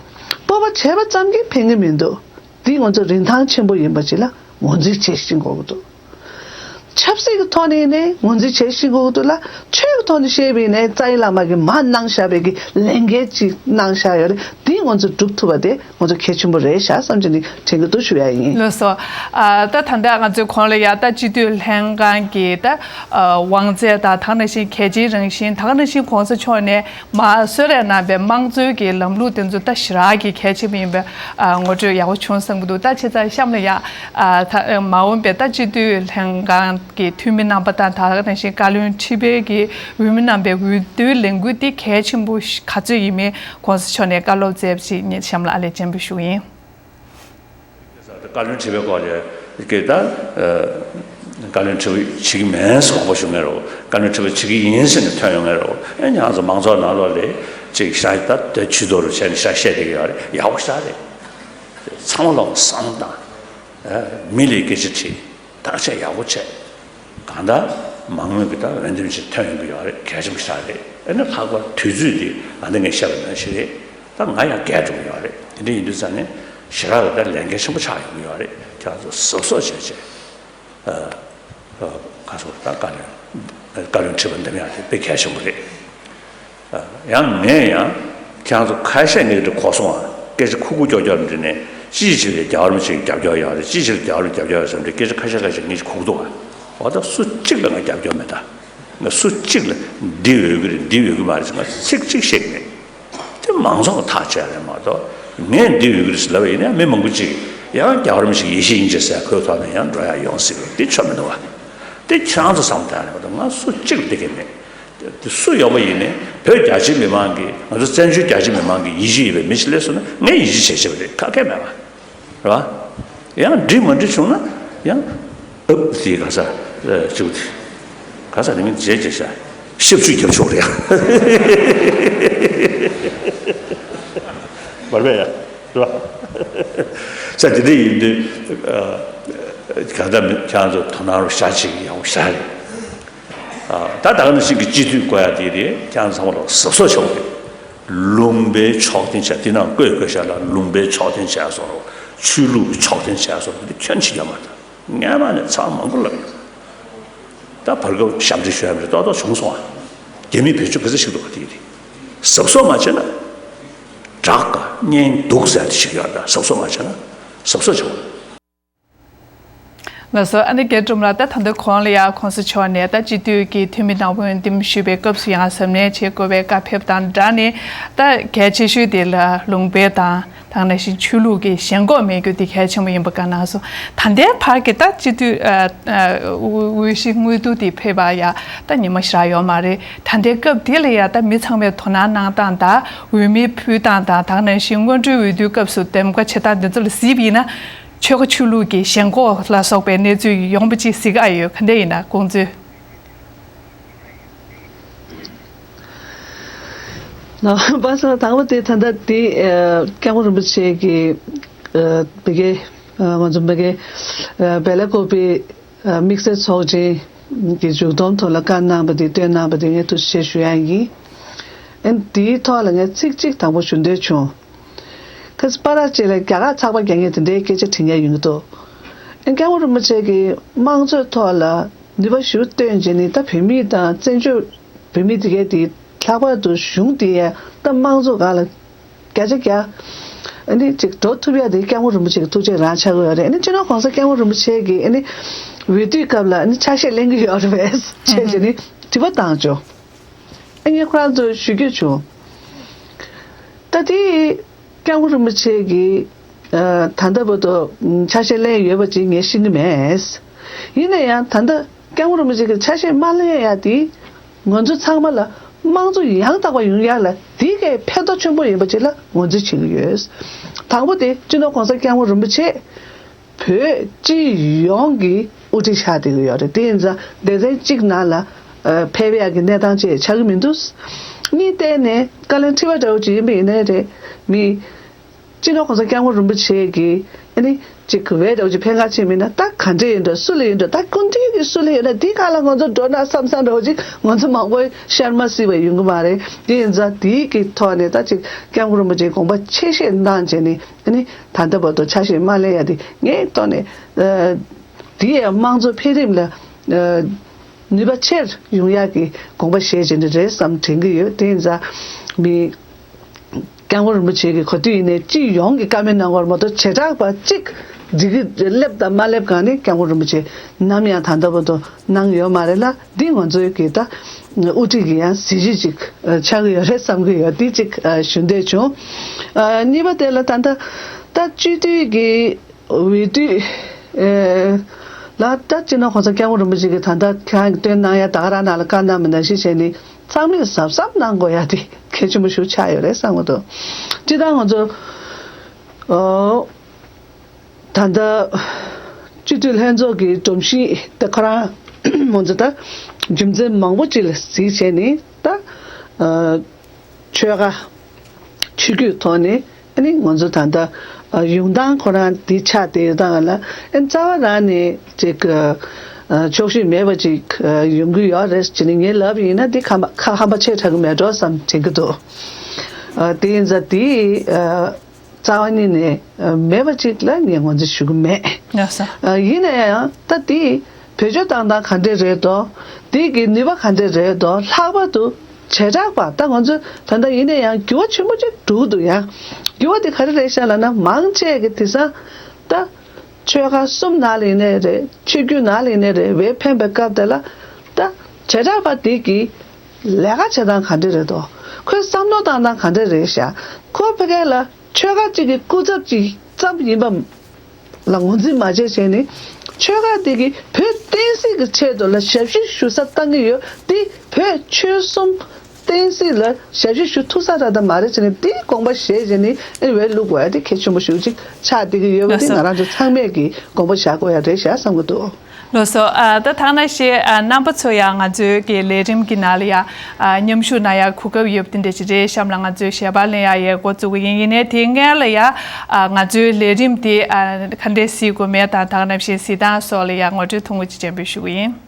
སྤོབས་པ་བྱས་པ་ཙམ་གྱིས་ཕན་གྱི་མི་འདུག་འདི་ང་ཚོ་རིན་ཐང་ཆེན་པོ་ཡིན་པ་ཅིག་ལ་ངོས་འཛིན་བྱེད་ཤེས་དགོས་ཀྱི་འདུག་ཆབ་སྲིད་ཀྱི་ཐོག་ནས་ནས་ངོས་འཛིན་བྱེད་ཤེས་དགོས་ཀྱི་འདུག་ལ་ཆོས་ཀྱི་ཐོག་ནས་བཤད་པ་ཡིན་ནའི་རྩ་བའི་བླ་མ་གིས་མར་གནང་བཞག་པའི་གི་ལས་འགན་ཅིག་གནང་བཞག་ཡོད་རེད། འདི་ང་ཚོ་སྒྲུབ་ཐུབ་པ་དེ། ང་ཚོ་གལ་ཆེན་པོ་རེད་ཤག་བསམ་གྱི་ནི་དྲན་གྱི་འདུག་ཞུ་ཡ་ཡིན། ལགས་སོ། ཨ་ད་ད་ལྟ་ང་ཚོའི་གོང་ལ་ཡ་ད་སྤྱི་འཐུས་ལྷན་ཁང་གི་ད་ཨ་དབང་ཚད་དང་དེ་ནང་བཞིན་གལ་ཆེའི་རང་བཞིན་དེ་ནང་བཞིན་གོང་ས་མཆོག་ནས་མ་གསོལ་རས་གནང་བའི་དམངས་གཙོའི་གི་ལམ་ལུགས་དེ་ཚོ་ད་ཞེ་དྲག་གི་གལ་ཆེན་པོ་ཡིན་པའི་ཨ་ངོ་སྤྲོད་ཡག་པོ་བྱུང་བསམ་གྱི་འདུག་ད་བྱས་ཙང་གཤམ་ལ་ཡ་ཨ་ད་མ་འོངས་པའི་ད་སྤྱི་འཐུས་ལྷན་ཁང་གི་འཐུས་མི་རྣམ་པ་དང་དེ་ནང་བཞིན་བཀའ་བློན་ཁྲི་པའི་གི་འོས་མི་རྣམ་པའི་འོས་བསྡུའི་ལས་འགུལ་འདི་གལ་ཆེན་པོ་ག་ཚོད་ཡིན་མིན་གོང་ས་མཆོག་ནས་བཀའ་སློབ་སྩལ་བ་ཞིག་ངས་གཤམ་ལ་ཨ་ལས་བྱེད་པ་ཞུ་གི་ཡིན། བཀའ་བློན་ཁྲི་པའི་སྐོར་ལ་སྐད་ད་བཀའ་བློན་ཁྲི་པ་བྱེད་ཀྱི་མིན་ཟེར་དགོངས་པ་ཞུ་མཁན་རེད། བཀའ་བློན་ཁྲི་པ་བྱེད་ཀྱི་ཡིན་ཟེར་ནས་ཐོན་ཡོང་མཁན་རེད། ཨེ་ང་ཚོ་མང་ཚོགས་ནང་ལོགས་ལ་ཅིག་ཤ་ད་ད་ཇུས་གཏོགས་རུ་བྱས་ནས་ཤ་བཤད་བསྡད་ཀྱི་ཡོད་རེད། ཡག་པོ་ཞེ་དྲག་རེད། ཚང་མ་ལོག་བསམ་བློ་བཏང་། མི་ལ་སྐད་ཆ་དྲིས། བརྟག་དཔྱད་ཡག་པོ་བྱས། གང་ལྟར་མང་མོས་ཀྱི་ད་འོས་འདེམས་ཤིག་ཐོན་ཡོང་གི་ཡོད་རེད། གལ་ཆེན་པོ་ཞིག་རེད། ཨ་ནི་ལྷག་པར་དུས་ཚོད་འདི་ད་ལྟ་ངས་བཤད་པ་ནང་བཞིན་རེད། ད་ང་ཡང་རྒས་འགྲོ་གི་ཡོད་རེད། དེ་འདྲ་ཡིན་དུས་ཙང་ནས་ཞེ་དྲག་གི་ད་ལས་འགན་ཆེན་པོ་ཆགས་ཡོང་གི་ཡོད་རེད། ཁྱེད་རང་ཚོ་གཟབ་གཟབ་བྱས་བྱས། ཨ་ཨ་ག་སོ་ད་བཀའ་བློན་བཀའ་བློན་ཁྲི་པ་འདེམས་ཡག་དེ་དཔེ་གལ་ཆེན་པོ་རེད། ཡང་ངས་ཡང་ཁྱེད་རང་ཚོ་ཁ་ཤས་ངས་འདི་གོ་སོང་ཨ། སྐད་ཆ་ཁུག་ཁུག་ཀྱོག་ཀྱོག་འདྲི་ནས་ཅིའི་ཕྱིར་རྒྱལ་བ་རིན་པོ་ཆེ་གི་རྒྱབ་སྐྱོར་ཡོད་རེད། ཅིའི་ཕྱིར་རྒྱལ་བ་རིན་པོ་ཆེ་རྒྱབ་སྐྱོར་ཡོད་ཟེར་འདྲི་སྐད་ཆ་ཁ་ཤས་ཁ་ཤས་ངས་ཁུག་འདུག་ཨ། འོ་ད་སུ་གཅིག་ལ་ང་རྒྱབ་སྐྱོར་མེད་ད། ང་སུ་གཅིག་ལ་འདི་འོས་ཀྱི་རེད་འདི་འོས་ཀྱི་མ་རེད་ཟེར་ང་ཚིག་གཅིག་བཤད་ཀྱི་མེད། དེ་མང་ཚོགས་ཐག་བཅད་རེད་མ་གཏོགས་ངས་འདི་འོས་ཀྱི་རེད་ཟེར་ལབ་པ་ཡིན་ན་མི་མང་པོ་ཅིག་ཡང་རྒྱལ་བ་རིན་པོ་ཆེ་ཡེ་ཤེས་དབྱིངས་ཅན་ཟེར་ཁོའི་ཐོག་ནས་ཡང་འགྲོ་ཡག་ཡོང་སྲིད་པ་འདི་ཆོ་མི་འདུག་བ། དེ་ཁྱེད་རང་ཚོ་བསམ་བཏང་རེད་མ་གཏོགས་ང་སུ་གཅིག་ལ་བསྡད་ཀྱི་མེད། དེ་སུ་ཡོང་བ་ཡིན་ནའི་བོད་རྒྱ་ཆེའི་མི་མང་གིས་ང་ཚོ་བཙན་བྱོལ་རྒྱ་ཆེའི་མི་མང་གིས་ཡིད་ཆེས་ཡོད་པའི་མི་ཞིག་སླེབས་སོང་ན་ངས་ཡིད་ཆེས་བྱེད་བྱེད་པ་རེད། ཁག་ཁག་མེད་པ་རེད་བ། ཡང་འགྲིག་མ་འགྲིག་བྱུང་ན་ཡང་ཨབ་དེ་ག་ས་ཅིག་དེ་ག་ས་ནི་མིན་རྗེས་རྗེས་ཤ་ཤབ་ཆུ་རྒྱབ་ཆོག་རེད་ཡ། བར་བས་ཡ་རེད་བ། ས་དེ་འདྲ་ཡིན་དུས་ག་ད་མི་ཁྱེད་ཚོ་དོ་སྣང་རོགས་ཤ་ཆེ་གི་ཡག་པོ་ཤ་རེད། ད་ད་ག་ནང་བཞིན་གྱི་སྤྱི་འཐུས་བསྐོ་ཡ་དེ་རེད། ཁྱེད་ཚང་མ་ལ་གཟབ་གཟབ་བྱེད་དགོས་རེད། ལུང་པའི་ཕྱོགས་འཐེན་བྱས་དེ་ནང་བསྐོས་བསྐོས་བྱས་ལ་ལུང་པའི་ཕྱོགས་འཐེན་བྱས་སོང་རོགས། ཆོས་ལུགས་ཀྱི་ཕྱོགས་འཐེན་བྱས་སོང་རོགས། དེ་ཁྱོན་ཆེ་རྒྱ་མ་ད་ངས་མ་ནས་ཚང་མང་པོ་ལབ་ཡོད། ད་བར་སྐབས་ཞབས་འདྲེན་ཞུ་ཡ་མི་རེད་ཏོག་ཏོག་བྱུང་སོང་ཨ། རྒྱ་མི་བེད་སྤྱོད་ག་ཚོད་ཞིག་འདུག་ག་དེ་རེད། གཟབ་གཟབ་མ་བྱས་ན་དྲག་ག་གཉེན་སྡུག་ཟེར་ཡ་དེ་ཞིག་ཡོད་ད། གཟབ་གཟབ་མ་བྱས་ན་གཟབ་གཟབ་བྱེད་དགོས། ལགས་སོ། ཨ་ནི་རྒན་ཀྲུང་ལགས་ད་ད་ལྟ་གོང་ལ་ཡ་གོང་ས་མཆོག་ནས་ད་སྤྱི་འཐུས་ཀྱི་འཐུས་མི་ནང་འོས་འདེམས་ཞུས་པའི་སྐབས་སུ་ཡང་གཟབ་ནན་བྱེད་དགོས་པའི་བཀའ་ཕེབས་དང་སྦྲགས་ནས་ད་གལ་ཆེ་ཤོས་དེ་ལ་ལུང་པའི་དང་དེ་ནང་བཞིན་ཆོས་ལུགས་ཀྱི་ཞེན་ཁོག་མེད་རྒྱུ་དེ་གལ་ཆེན་པོ་ཡིན་པ་བཀའ་གནང་སོང་། ད་ལྟའི་བར་གྱི་ད་སྤྱི་འཐུས་ཨ་ཨ་འོས་གཞི་དངོས་བསྡུ་དེ་ཕེབས་པ་ཡ་ད་ཉི་མ་ཞེ་དྲག་ཡོད་མ་རེད། ད་ལྟའི་སྐབས་དེ་ལ་ཡ་ད་མི་ཚང་མས་དོ་སྣང་གནང་སྟངས་དང་འོས་མི་ཕུལ་སྟངས་དང་དེ་ནང་བཞིན་སྔོན་འགྲོའི་འོས་བསྡུའི་སྐབས་སུ་འདེམས་ཀ་བྱེད་སྟངས་དེ་ཚོ་ལ་གཟིགས་པ་ཡིན་ན། ཆོལ་ཁ་ཆོས་ལུགས་ཀྱི་ཞེན་ཁོག་ལ་སོགས་པའི་གནས་ཚུལ་ཡོང་པ་ཅིག་གཟིགས་ཨ་ཡོད་ག་འདྲ་ཡིན་ན་དགོངས་ཚུལ། ལགས་པ་སངས་དང་པོ་དེ་ད་ལྟ་དེ་སྐྱབས་མགོན་རིན་པོ་ཆེ་གི་ཨ་བི་གེ་ང་ཚོ་བི་གེ་ ཨ་བེ་ལ་ཀོ་པི་ཨ་དམིགས་བསལ་ཚོགས་ཆེན་གྱི་མཇུག་བསྡོམས་ཐོག་ལ་བཀའ་གནང་བ་དེ་བཏོན་གནང་བ་དེ་ངས་ཐུགས་རྗེ་ཆེ་ཞུ་ཡ་ཡིན། ཨ་ནི་དེའི་ཐོག་ལ་ངས་ཚིག་གཅིག་དང་པོ་ཞུ་འདོད་བྱུང་། ཁ་སང་པར་ཅིག་ལ་རྒྱ་གར་ཚགས་པར་རྒྱག་མཁན་དེ་འདྲའི་སྐད་ཆ་དྲི་མཁན་ཡོང་གི་འདུག་ཨ་ནི་སྐྱབས་མགོན་རིན་པོ་ཆེ་གིས་དམངས་གཙོའི་ཐོག་ལ་ནུས་པ་ཞིག་བཏོན་བྱས་ནས། ད་བོད་མི་དང་བཙན་བྱོལ་བོད་མི་དེ་གའི་དེ་ལྷག་པར་དུ་གཞུང་དེ་ཡ་ད་དམངས་གཙོ་སྒང་ལ་བརྒྱ་ཆ་བརྒྱ་ཨ་ནི་ཅིག་འགྲོ་ཐུབ་ཡ་དེ་སྐྱབས་མགོན་རིན་པོ་ཆེ་གི་ཐུགས་རྗེ་རང་ཆགས་ཀྱི་ཡོད་རེད། ཨ་ནི་སྤྱི་ནོར་གོང་ས་སྐྱབས་མགོན་རིན་པོ་ཆེ་གིས་ཨ་ནི་འོས་བསྡུའི་སྐབས་ལ་ཨ་ནི་ཆ་ཤས་ལེན་གྱི་ཡོད་རེད་པས་ཅེས་བྱས་ནས་དྲི་བ་བཏང་བྱུང་། ཨ་ངས་ཁོ་རང་ཚོར་ཞུ་རྒྱུ་བྱུང་། ད་དེ་སྐྱབས་མགོན་རིན་པོ་ཆེ་གིས་ཨ་ད་ལྟ་བར་དུ་ཆ་ཤས་ལེན་ཡོད་པ་ཅིག་ངས་ཤེས་ཀྱི་མེད། ཡིན་ན་ཡང་ད་ལྟ་སྐྱབས་མགོན་རིན་པོ་ཆེ་གིས་ཆ་ཤས་མ་ལེན་ཡ་དེ་ང་ཚོ་ཚང་མ་ལ་དམངས་གཙོ་ཡང་དག་པ་ཡོང་ཡ་ལ་དེ་གའི་ཕན་ཐོགས་ཆེན་པོ་ཡིན་པ་ཅིག་ལ་ངོས་འཛིན་བྱེད་ཀྱི་ཡོད། དང་པོ་དེ་སྤྱི་ནོར་གོང་ས་སྐྱབས་མགོན་རིན་པོ་ཆེ་བོད་སྤྱི་ཡོངས་ཀྱི་དབུ་ཁྲིད་ཆགས་བསྡད་ཀྱི་ཡོད་རེད། དེ་ཡིན་ཙང་སྡེ་ཚན་གཅིག་ནང་ལ་ཨ་ཕེབས་ཡག་གི་གནས་སྟངས་ཅིག་ཆགས་ཀྱི་མི་འདུག་གཉིས་བལྟས་ནས་བཀའ་ལན་འཁྲི་བ་འདྲ་བོ་ཅིག་ཡིན་པ་ཡིན་ནའི་རེད། མི་སྤྱི་ནོར་གོང་ས་སྐྱབས་མགོན་རིན་པོ་ཆེ་གིས་ཨ་ནི་ཅིག་གི་བས་འདྲ་བོ་ཅིག་ཕན་ཁ་ཆེ་མིན་ན་ད་ག་འདྲ་ཡིན་འདྲ་སུ་ལ་ཡིན་འདྲ་ད་སྐུ་མདུན་གྱི་སུ་ལ་ཡིན་ན་དེ་ག་ལ་ང་ཚོ་འགྲོ་ན་བསམ་བསམ་འདྲ་བོ་ཅིག་ང་ཚོ་མང་པོ་ཤར་མ་སྲིད་པ་ཡོང་གི་མ་རེད། དེ་ཡིན་ཙང་དེའི་གི་ཐོག་ནས་ད་ཅིག་སྐྱབས་མགོན་རིན་པོ་ཆེའི་དགོངས་པ་ཆེ་བཞེས་གནང་བྱས་ནས། ཨ་ནི་ད་ལྟ་བར་དུ་ཆ་ཤས་མ་ལེན་ཡ་དེ་ངའི་ཐོག་ནས་ཨ་དེ་ཡང་དམངས་གཙོ་འཕེལ་རིམ་ལ་ཨ་ནུས་པ་ཆེར་ཡོང་ཡག་གི་དགོངས་པ་བཞེས་བྱས་ནས་རེད་བསམ་དྲན་གྱི་ཡོད། དེ་ཡིན་ཙང་མི་སྐྱབས་མགོན་རིན་པོ་ཆེ་གི་ག་དུས་ཡིན་ནའི་སྤྱི་ཡོངས་ཀྱི་བཀའ་མོལ་གནང་བར་མ་གཏོགས་བྱེ་བྲག་པ་གཅིག་འགྲིག་གི་སླེབས་དང་མ་སླེབས་སྒང་ནས་སྐྱབས་མགོན་རིན་པོ་ཆེ་ནམ་ཡང་ད་ལྟ་བར་དུ་གནང་ཡོད་མ་རེད་ལ། འདི་ང་ཚོའི་གི་ད་དབུ་ཁྲིད་ཀྱི་ཡང་གཟི་བརྗིད་ཅིག་ཆགས་ཀྱི་ཡོད་རེད་བསམ་གྱི་ཡོད། འདི་གཅིག་ཞུ་འདོད་བྱུང་། གཉིས་པ་དེ་ལ་ད་ལྟ་ད་སྤྱི་འཐུས་ཀྱི་འོས་བསྡུ་ལ་ད་སྤྱི་ནོར་གོང་ས་སྐྱབས་མགོན་རིན་པོ་ཆེ་གིས་ད་ལྟ་ཁྱེད་རང་གིས་བཏོན་གནང་ཡ་ད་ག་རང་ནང་ལ་བཀའ་གནང་བ་ནང་བཞིན་བྱས་ནས་ཚང་མས་གཟབ་གཟབ་གནང་དགོས་ཡ་དེ་གལ་ཆེན་པོ་ཞིག་ཆགས་ཡོད་རེད་བསམ་གྱི་འདུག་སྤྱིར་བཏང་ང་ཚོ་ཨོ། ད་ལྟ་སྤྱི་འཐུས་ལྷན་ཚོགས་ཀྱི་སྒྲོམ་གཞི་དེ་ཁོ་རང་ང་ཚོ་ད་རྒྱུ་མཚན་མང་པོ་ཅིག་ལ་གཟིགས་བྱས་ནས་ད་ཨ་ཆོལ་ཁ་ཆོས་བརྒྱུད་ཐོག་ནས་ཨ་ནི་ང་ཚོ་ད་ལྟ་ཨ་ཡོང་སྟངས་ཁོ་རང་འདི་ཆགས་བསྡད་ཡོད་སྟངས་ལ་ཨ་ནི་རྩ་བ་རང་ནས་ཅིག་ཨ་ཕྱོགས་ཞེན་མེད་པ་ཅིག་ཨ་ཡོང་གི་ཡོད་རེད་ཅེས་ནས་ངས་ལབ་ཡིན་ན་འདི་ཁ་མ་ཁ་ཧམ་པ་ཆེ་དྲགས་ཀྱི་མེད་འགྲོ་བསམ་དྲན་གྱི་འདུག་ཨ་དེ་ཡིན་ཙང་འདི་ཨ། རྩ་བ་ཉིད་ནས་མེད་པ་ཅིག་ལ་ངས་ངོས་འཛིན་ཞུ་གི་མེད། ཡིན་ན་ཡང་ད་དེ་བེད་སྤྱོད་བཏང་སྟངས་ག་འདྲས་རེད་དོ། དེ་གི་ནུས་པ་ག་འདྲས་རེད་དོ། ལྷག་པར་དུ་བྱེ་བྲག་པ་ད་ང་ཚོ་ད་ལྟ་ཡིན་ན་ཡང་འགྱུར་བ་ཆེན་པོ་ཅིག་འགྲོ་གི་འདུག་ཡང་འགྱུར་བ་དེ་ག་རེ་རེད་ཤག་ལབ་ན་མང་ཆེ་གི་དེང་སང་ད་ཆོལ་ཁ་གསུམ་ནང་ལ་ཡིན་ནའི་རེད། ཆོས་བརྒྱུད་ནང་ལ་ཡིན་ནའི་རེད། བས་ཕན་པའི་སྐབས་དེ་ལ་ད་བྱེ་བྲག་པ་དེ་གི་ལས་ཀ་བྱེད་སྟངས་ག་འདྲས་རེད་དོ། ཁོའི་བསམ་བློ་བཏང་སྟངས་ག་འདྲས་རེད་ཤག་ཁོ་ཕ་གི་ལ་ཆོལ་ཁ་གཅིག་གི་སྐུ་ཚབ་ཅིག་ཙམ་ཡིན་པ་ལ་ངོས་འཛིན་མ་བྱས་བྱས་ནས་ཆོལ་ཁ་དེ་གིས་བོད་བསྟན་སྲིད་ཀྱི་ཆེད་དུ་ལ་ཞབས་ཕྱི་ཞུ་ས་བཏང་གི་ཡོད་དེ། བོད་ཆོལ་གསུམ་བསྟན་སྲིད་ལ་ཞབས་ཕྱི་ཞུ་ཐུབ་ས་ར་ད་མ་རེད་བྱས་ནས་དེའི་དགོངས་པ་བཞེས་བྱས་ནས་ཨེ་བས་བླུག་དགོས་ཡ་དེ་གལ་ཆེན་པོ་ཞིག་ཅིག་ཆགས་བསྡད་ཀྱི་ཡོད་པ་དེ་ང་རང་ཚོ་ཚང་མས་ཀྱི་དགོངས་པ་བཞག་དགོས་ཡ་རེད་ཤག་བསམ་གྱི་འདུག་ལགས་སོ། ཨ་ད་ཐ་ན་ཞེས་ཨ་རྣམ་པ་ཚོ་ཡང་ང་ཚོའི་གི་ལས་རིམ་གྱི་ནང་ལ་ཡང་ཨ་མཉམ་ཞུགས་གནང་ཡ་གོ་སྐབས་ཡོད་པ་དེ་འདྲ་ཞིག་རེད་བསམ་ལ་ང་ཚོས་ཞལ་པར་ལེན་ཡ་ཡས་འགོ་བཙུགས་ཀྱི་ཡིན། ཡིན་ནའི་དེའི་སྔོན་ལ་ཡང་ཨ་ང་ཚོའི་ལས་རིམ་དེ་ཨ་ག་འདྲས་གཟིགས་དགོས་མིན་དང་ད་ག་ནང་བཞིན་གཟིགས་སྟངས་སོགས་ལ་ཡང་ངོ་སྤྲོད་ཐུང་ངུ་ཅིག་སྤྱན་འབུལ་ཞུ་གི་ཡིན།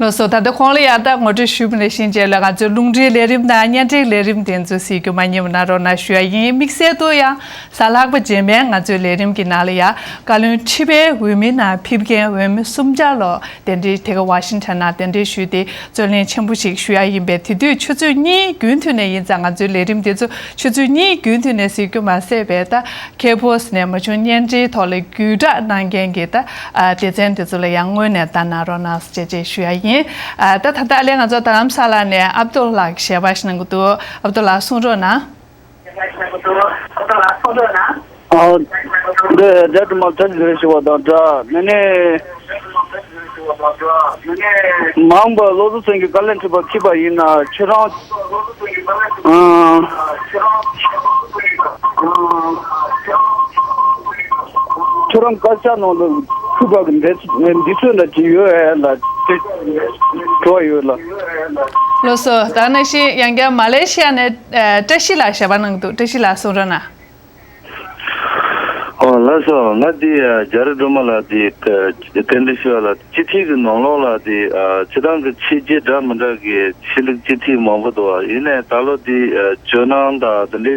ལགས་སོ། ད་ལྟ་ཁོང་ལ་ཡང་ད་ངོ་སྤྲོད་ཞུས་པ་ནང་བཞིན་བྱས་ལ་ང་ཚོའི་རླུང་འཕྲིན་ལས་རིམ་དང་བརྙན་འཕྲིན་ལས་རིམ་དེ་ཚོ་གཟིགས་རྒྱུ་མ་བསྙེལ་བ་གནང་རོགས་གནང་ཞུ་ཡ་ཡིན། དམིགས་བསལ་དུ་ཡང་གཟའ་ལྷག་པ་རྗེས་མའི་ང་ཚོའི་ལས་རིམ་གྱི་ནང་ལ་ཡང་བཀའ་བློན་ཁྲི་པའི་འོས་མི་ནང་ཕེབས་མཁན་འོས་མི་སུམ་བརྒྱ་ལོ་གདན་འདྲེན་དེ་ག་ཝ་ཤིང་ཊོན་ནང་གདན་འདྲེན་ཞུས་ཏེ་རྩོད་ལེན་ཆེན་པོ་ཞིག་ཞུ་ཡ་ཡིན་པས། དེ་དུས་ཆུ་ཚོད་གཉིས་རྒྱུན་མཐུད་ནས་ཡིན་ཙང་ང་ཚོའི་ལས་རིམ་དེ་ཚོ་ཆུ་ཚོད་གཉིས་རྒྱུན་མཐུད་ནས་གཟིགས་རྒྱུ་མ་ཟད་པའི་ད་ཁེ་པོ་སི་ནས་མ་བྱུང་བརྙན་འཕྲིན་ཐོག་ལ་བརྒྱུད་བསྒྲགས་གནང་མཁན་གྱི་ད་ཨ་སྡེ་ཚན་དེ་ཚོ་ལ་ཡང་སྔོན་ནས་བལྟ་གནང་རོགས་གནང་ཞེས་བཅས་ཞུ་ཡ་ཡིན། ཨ་ད་ད་ལྟ་ཨ་ལས་ང་ཚོ་རྡ་རམ་ས་ལ་ནས་ཨབ་དུལ་ལགས་ཞལ་པར་ཞིག་གནང་གི་འདུག་ཨབ་དུལ་ལགས་གསུང་རོགས་གནང་། ཨ་འདི་རྒྱ་དྲུག་མ་ཐག་ཟེར་ཞུ་བ་དང་འདྲ་ནི་ནི། མ་འོངས་པར་བློ་བཟང་སེང་གེ་བཀའ་བློན་ཁྲི་པ་ཁྲིད་པ་ཡིན་ན་ཁྱེད་རང་། ཁྱེད་རང་བཀའ་ཤག་ནང་ལ་ཕུལ་བ་གི་འདི་འདི་ཚོད་ལ་ཅི་ཡོད་ཨེ་ལ་དེ་དྲི་བ་ཡོད་ལ། ལགས་སོ། ད་ནང་བཞིན་ཡང་བསྐྱར་མ་ལེ་ཤི་ཡ་ནས་ཨ་བཀྲ་ཤིས་ལགས་ཞལ་པར་གནང་གི་འདུག་བཀྲ་ཤིས་ལགས་གསུང་རོགས་གནང་། ཨོ་ལགས་སོ། ང་འདི་ཨ་རྒྱ་རི་སྒྲོལ་མ་ལགས་འདི་ཨ་རྟེན་འབྲེལ་ཞུ་བ་ལ་སྤྱི་འཐུས་ཀྱི་ནང་ལོགས་ལ་འདི་ཨ་སྤྱི་བཏང་གི་ཆོས་བརྒྱུད་འདྲ་མི་འདྲ་གི་ཆོས་ལུགས་སྤྱི་འཐུས་མང་པོ་འདུག་བ། ཡིན་ནའི་ད་ལོ་འདི་ཨ་ཇོ་ནང་དང་དེ་འདྲའི་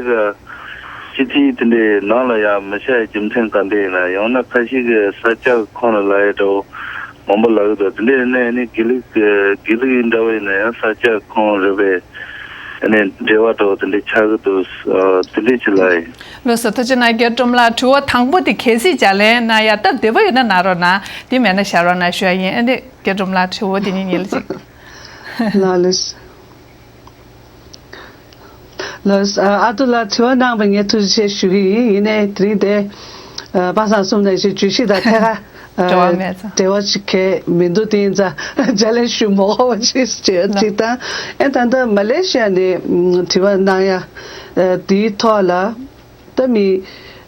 གི་སྤྱི་འཐུས་དེ་འདྲའི་ནང་ལ་ཡང་མི་ཤར་རྒྱུ་མཚན་ག་འདྲ་ཡིན་ན། ཡང་ན་ཁ་ཤས་ཀྱི་ས་སྐྱ་ཁོངས་ལ་ལབ་ཡ་འདྲ་བོ་མང་པོ་ལབ་ཀྱི་འདུག་དེ་འདྲའི་ནས་ནི་དགེ་ལུགས་ཀྱི་དགེ་ལུགས་ཡིན་འདྲ་བོ་ཡིན་ན་ཡང་ས་སྐྱ་ཁོངས་རེད་པས། ཨ་ནི་འབྲེལ་བ་འདྲ་བོ་དེ་འདྲ་ཆགས་ཀྱི་འདུག་ཨ་དེ་འདྲ་ཅིག་ལབ་ཡིན། ལགས་སོ། ཐུགས་རྗེ་གནང་། རྒྱ་སྒྲོལ་མ་ལགས། དྲི་བ་དང་པོ་དེ་གལ་སྲིད་ལྗགས་ལན་གནང་ཡ་སྟབས་བདེ་པོ་ཡོད་ན་གནང་རོགས་གནང་། དེ་མེད་ན་བཞག་རོགས་གནང་ཞུ་ཡ་ཡིན། ཨ་ནི་རྒྱ་སྒྲོལ་མ་ལགས་དྲི་བ་དེ་གཉིས་ཉིད་ལ་ཅིག་ལགས་ལགས། ལགས་ཨ་ཨ་ཏུ་ལགས་དྲི་བ་གནང་བ་ངས་ཐུགས་རྗེ་ཆེ་ཞུ་གི་ཡིན། ཡིན་ནའི་དེ་རིང་དེ་ཨ་པ་སངས་གསུམ་ནས་ཞེས་བརྗོད་གཞི་དང་ཐད་ཀར་འབྲེལ་བ་མེད་ཙང་འབྲེལ་བ་ཞིག་གས་མི་འདུག་དེ་ཡིན་ཙང་ལྗགས་ལན་ཞུ་མ་དགོས་པ་ཞིག་བྱས་ཅིག་དང་། ཨེ་ད་ལྟ་མ་ལེ་ཤི་ཡ་ནས་དྲི་བ་གནང་ཡ་དེའི་ཐོག་ལ་ད་མི་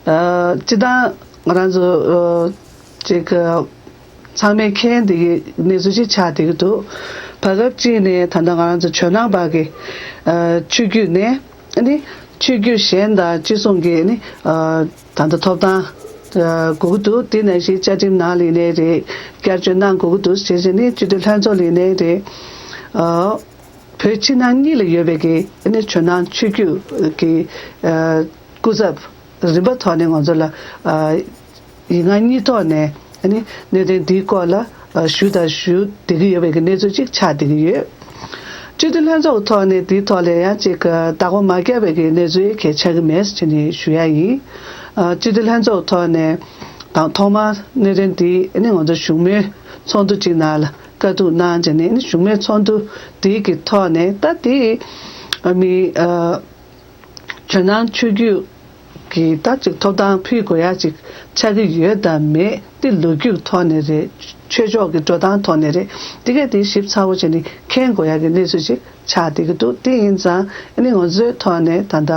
སྤྱི་བཏང་ང་རང་ཚོ་ཅིག་ཚང་མས་མཁྱེན་བསྡད་ཀྱི་གནས་ཚུལ་ཅིག་ཆགས་བསྡད་ཀྱི་འདུག་བར་སྐབས་གཅིག་ནས་ད་ལྟ་ང་རང་ཚོ་ཇོ་ནང་བར་གྱི་ཆོས་བརྒྱུད་ནས་ཨ་ནི་ཆོས་བརྒྱུད་གཞན་དང་གཅིག་མཚུངས་ཀྱི་ནི་ད་ལྟ་ཐོབ་ཐང་དགོས་ཀྱི་འདུག་དེ་ནང་བཞིན་བཅའ་ཁྲིམས་ནང་ལ་ཡིན་ནའི་རེད། བསྐྱར་བཅོས་གནང་དགོས་ཀྱི་འདུག་བྱས་བྱས་ནི་སྤྱི་འཐུས་ལྷན་ཚོགས་ལ་ཡིན་ནའི་རེད། བོད་ཕྱི་ནང་གཉིས་ལ་ཡོད་པའི་གི་ཨ་ནི་ཇོ་ནང་ཆོས་བརྒྱུད་ཀྱི་སྐུ་ཚབ་རིམ་པ་ཐོག་ནས་ང་ཚོ་ལ་ཡིག་ངག་གཉིས་ཐོག་ནས་ཨ་ནི་གནད་དོན་འདིའི་སྐོར་ལ་ཞུ་དང་ཞུ་བསྡད་ཀྱི་ཡོད་པའི་གི་གནས་ཚུལ་ཅིག་ཆགས་བསྡད་ཀྱི་ཡོད། སྤྱི་འཐུས་ལྷན་ཚོགས་ཀྱི་ཐོག་ནས་འདིའི་ཐོག་ལ་ཡང་ཅིག་བདག་པོ་མ་བརྒྱབ་པའི་གི་གནས་ཚུལ་གལ་ཆགས་ཀྱི་མེད་ཟེར་ནས་ཞུ་ཡ་ཡིན། སྤྱི་འཐུས་ལྷན་ཚོགས་ཀྱི་ཐོག་ནས་དང་ཐོག་མར་གནད་དོན་འདི་ཨ་ནི་ང་ཚོ་བཞུགས་མོལ་ཚོགས་འདུ་ཅིག་ནང་ལ་བཀའ་བསྡུར་གནང་བྱས་ནས་ཨ་ནི་བཞུགས་མོལ་ཚོགས་འདུ་འདི་གི་ཐོག་ནས་ད་དེ་མི་ཇོ་ནང་ཆོས་བརྒྱུད་ཀྱི་ད་ཅིག་ཐོབ་ཐང་ཕུལ་དགོས་ཡ་ཅིག་ཆགས་ཀྱི་ཡོད་དམ་མེད་དེ་ལོ་རྒྱུས་ཐོག་ནས་རེད། ཆོས་ཕྱོགས་ཀྱི་འགྲོ་སྟངས་ཐོག་ནས་རེད། དེ་གས་དེ་ཞིབ་ཚགས་པོ་བྱས་ནས་མཁྱེན་དགོས་ཡ་གི་གནས་ཚུལ་ཅིག་ཆགས་བསྡད་ཀྱི་འདུག་དེ་ཡིན་ཙང་ཨ་ནི་ང་ཚོའི་ཐོག་ནས་ད་ལྟ་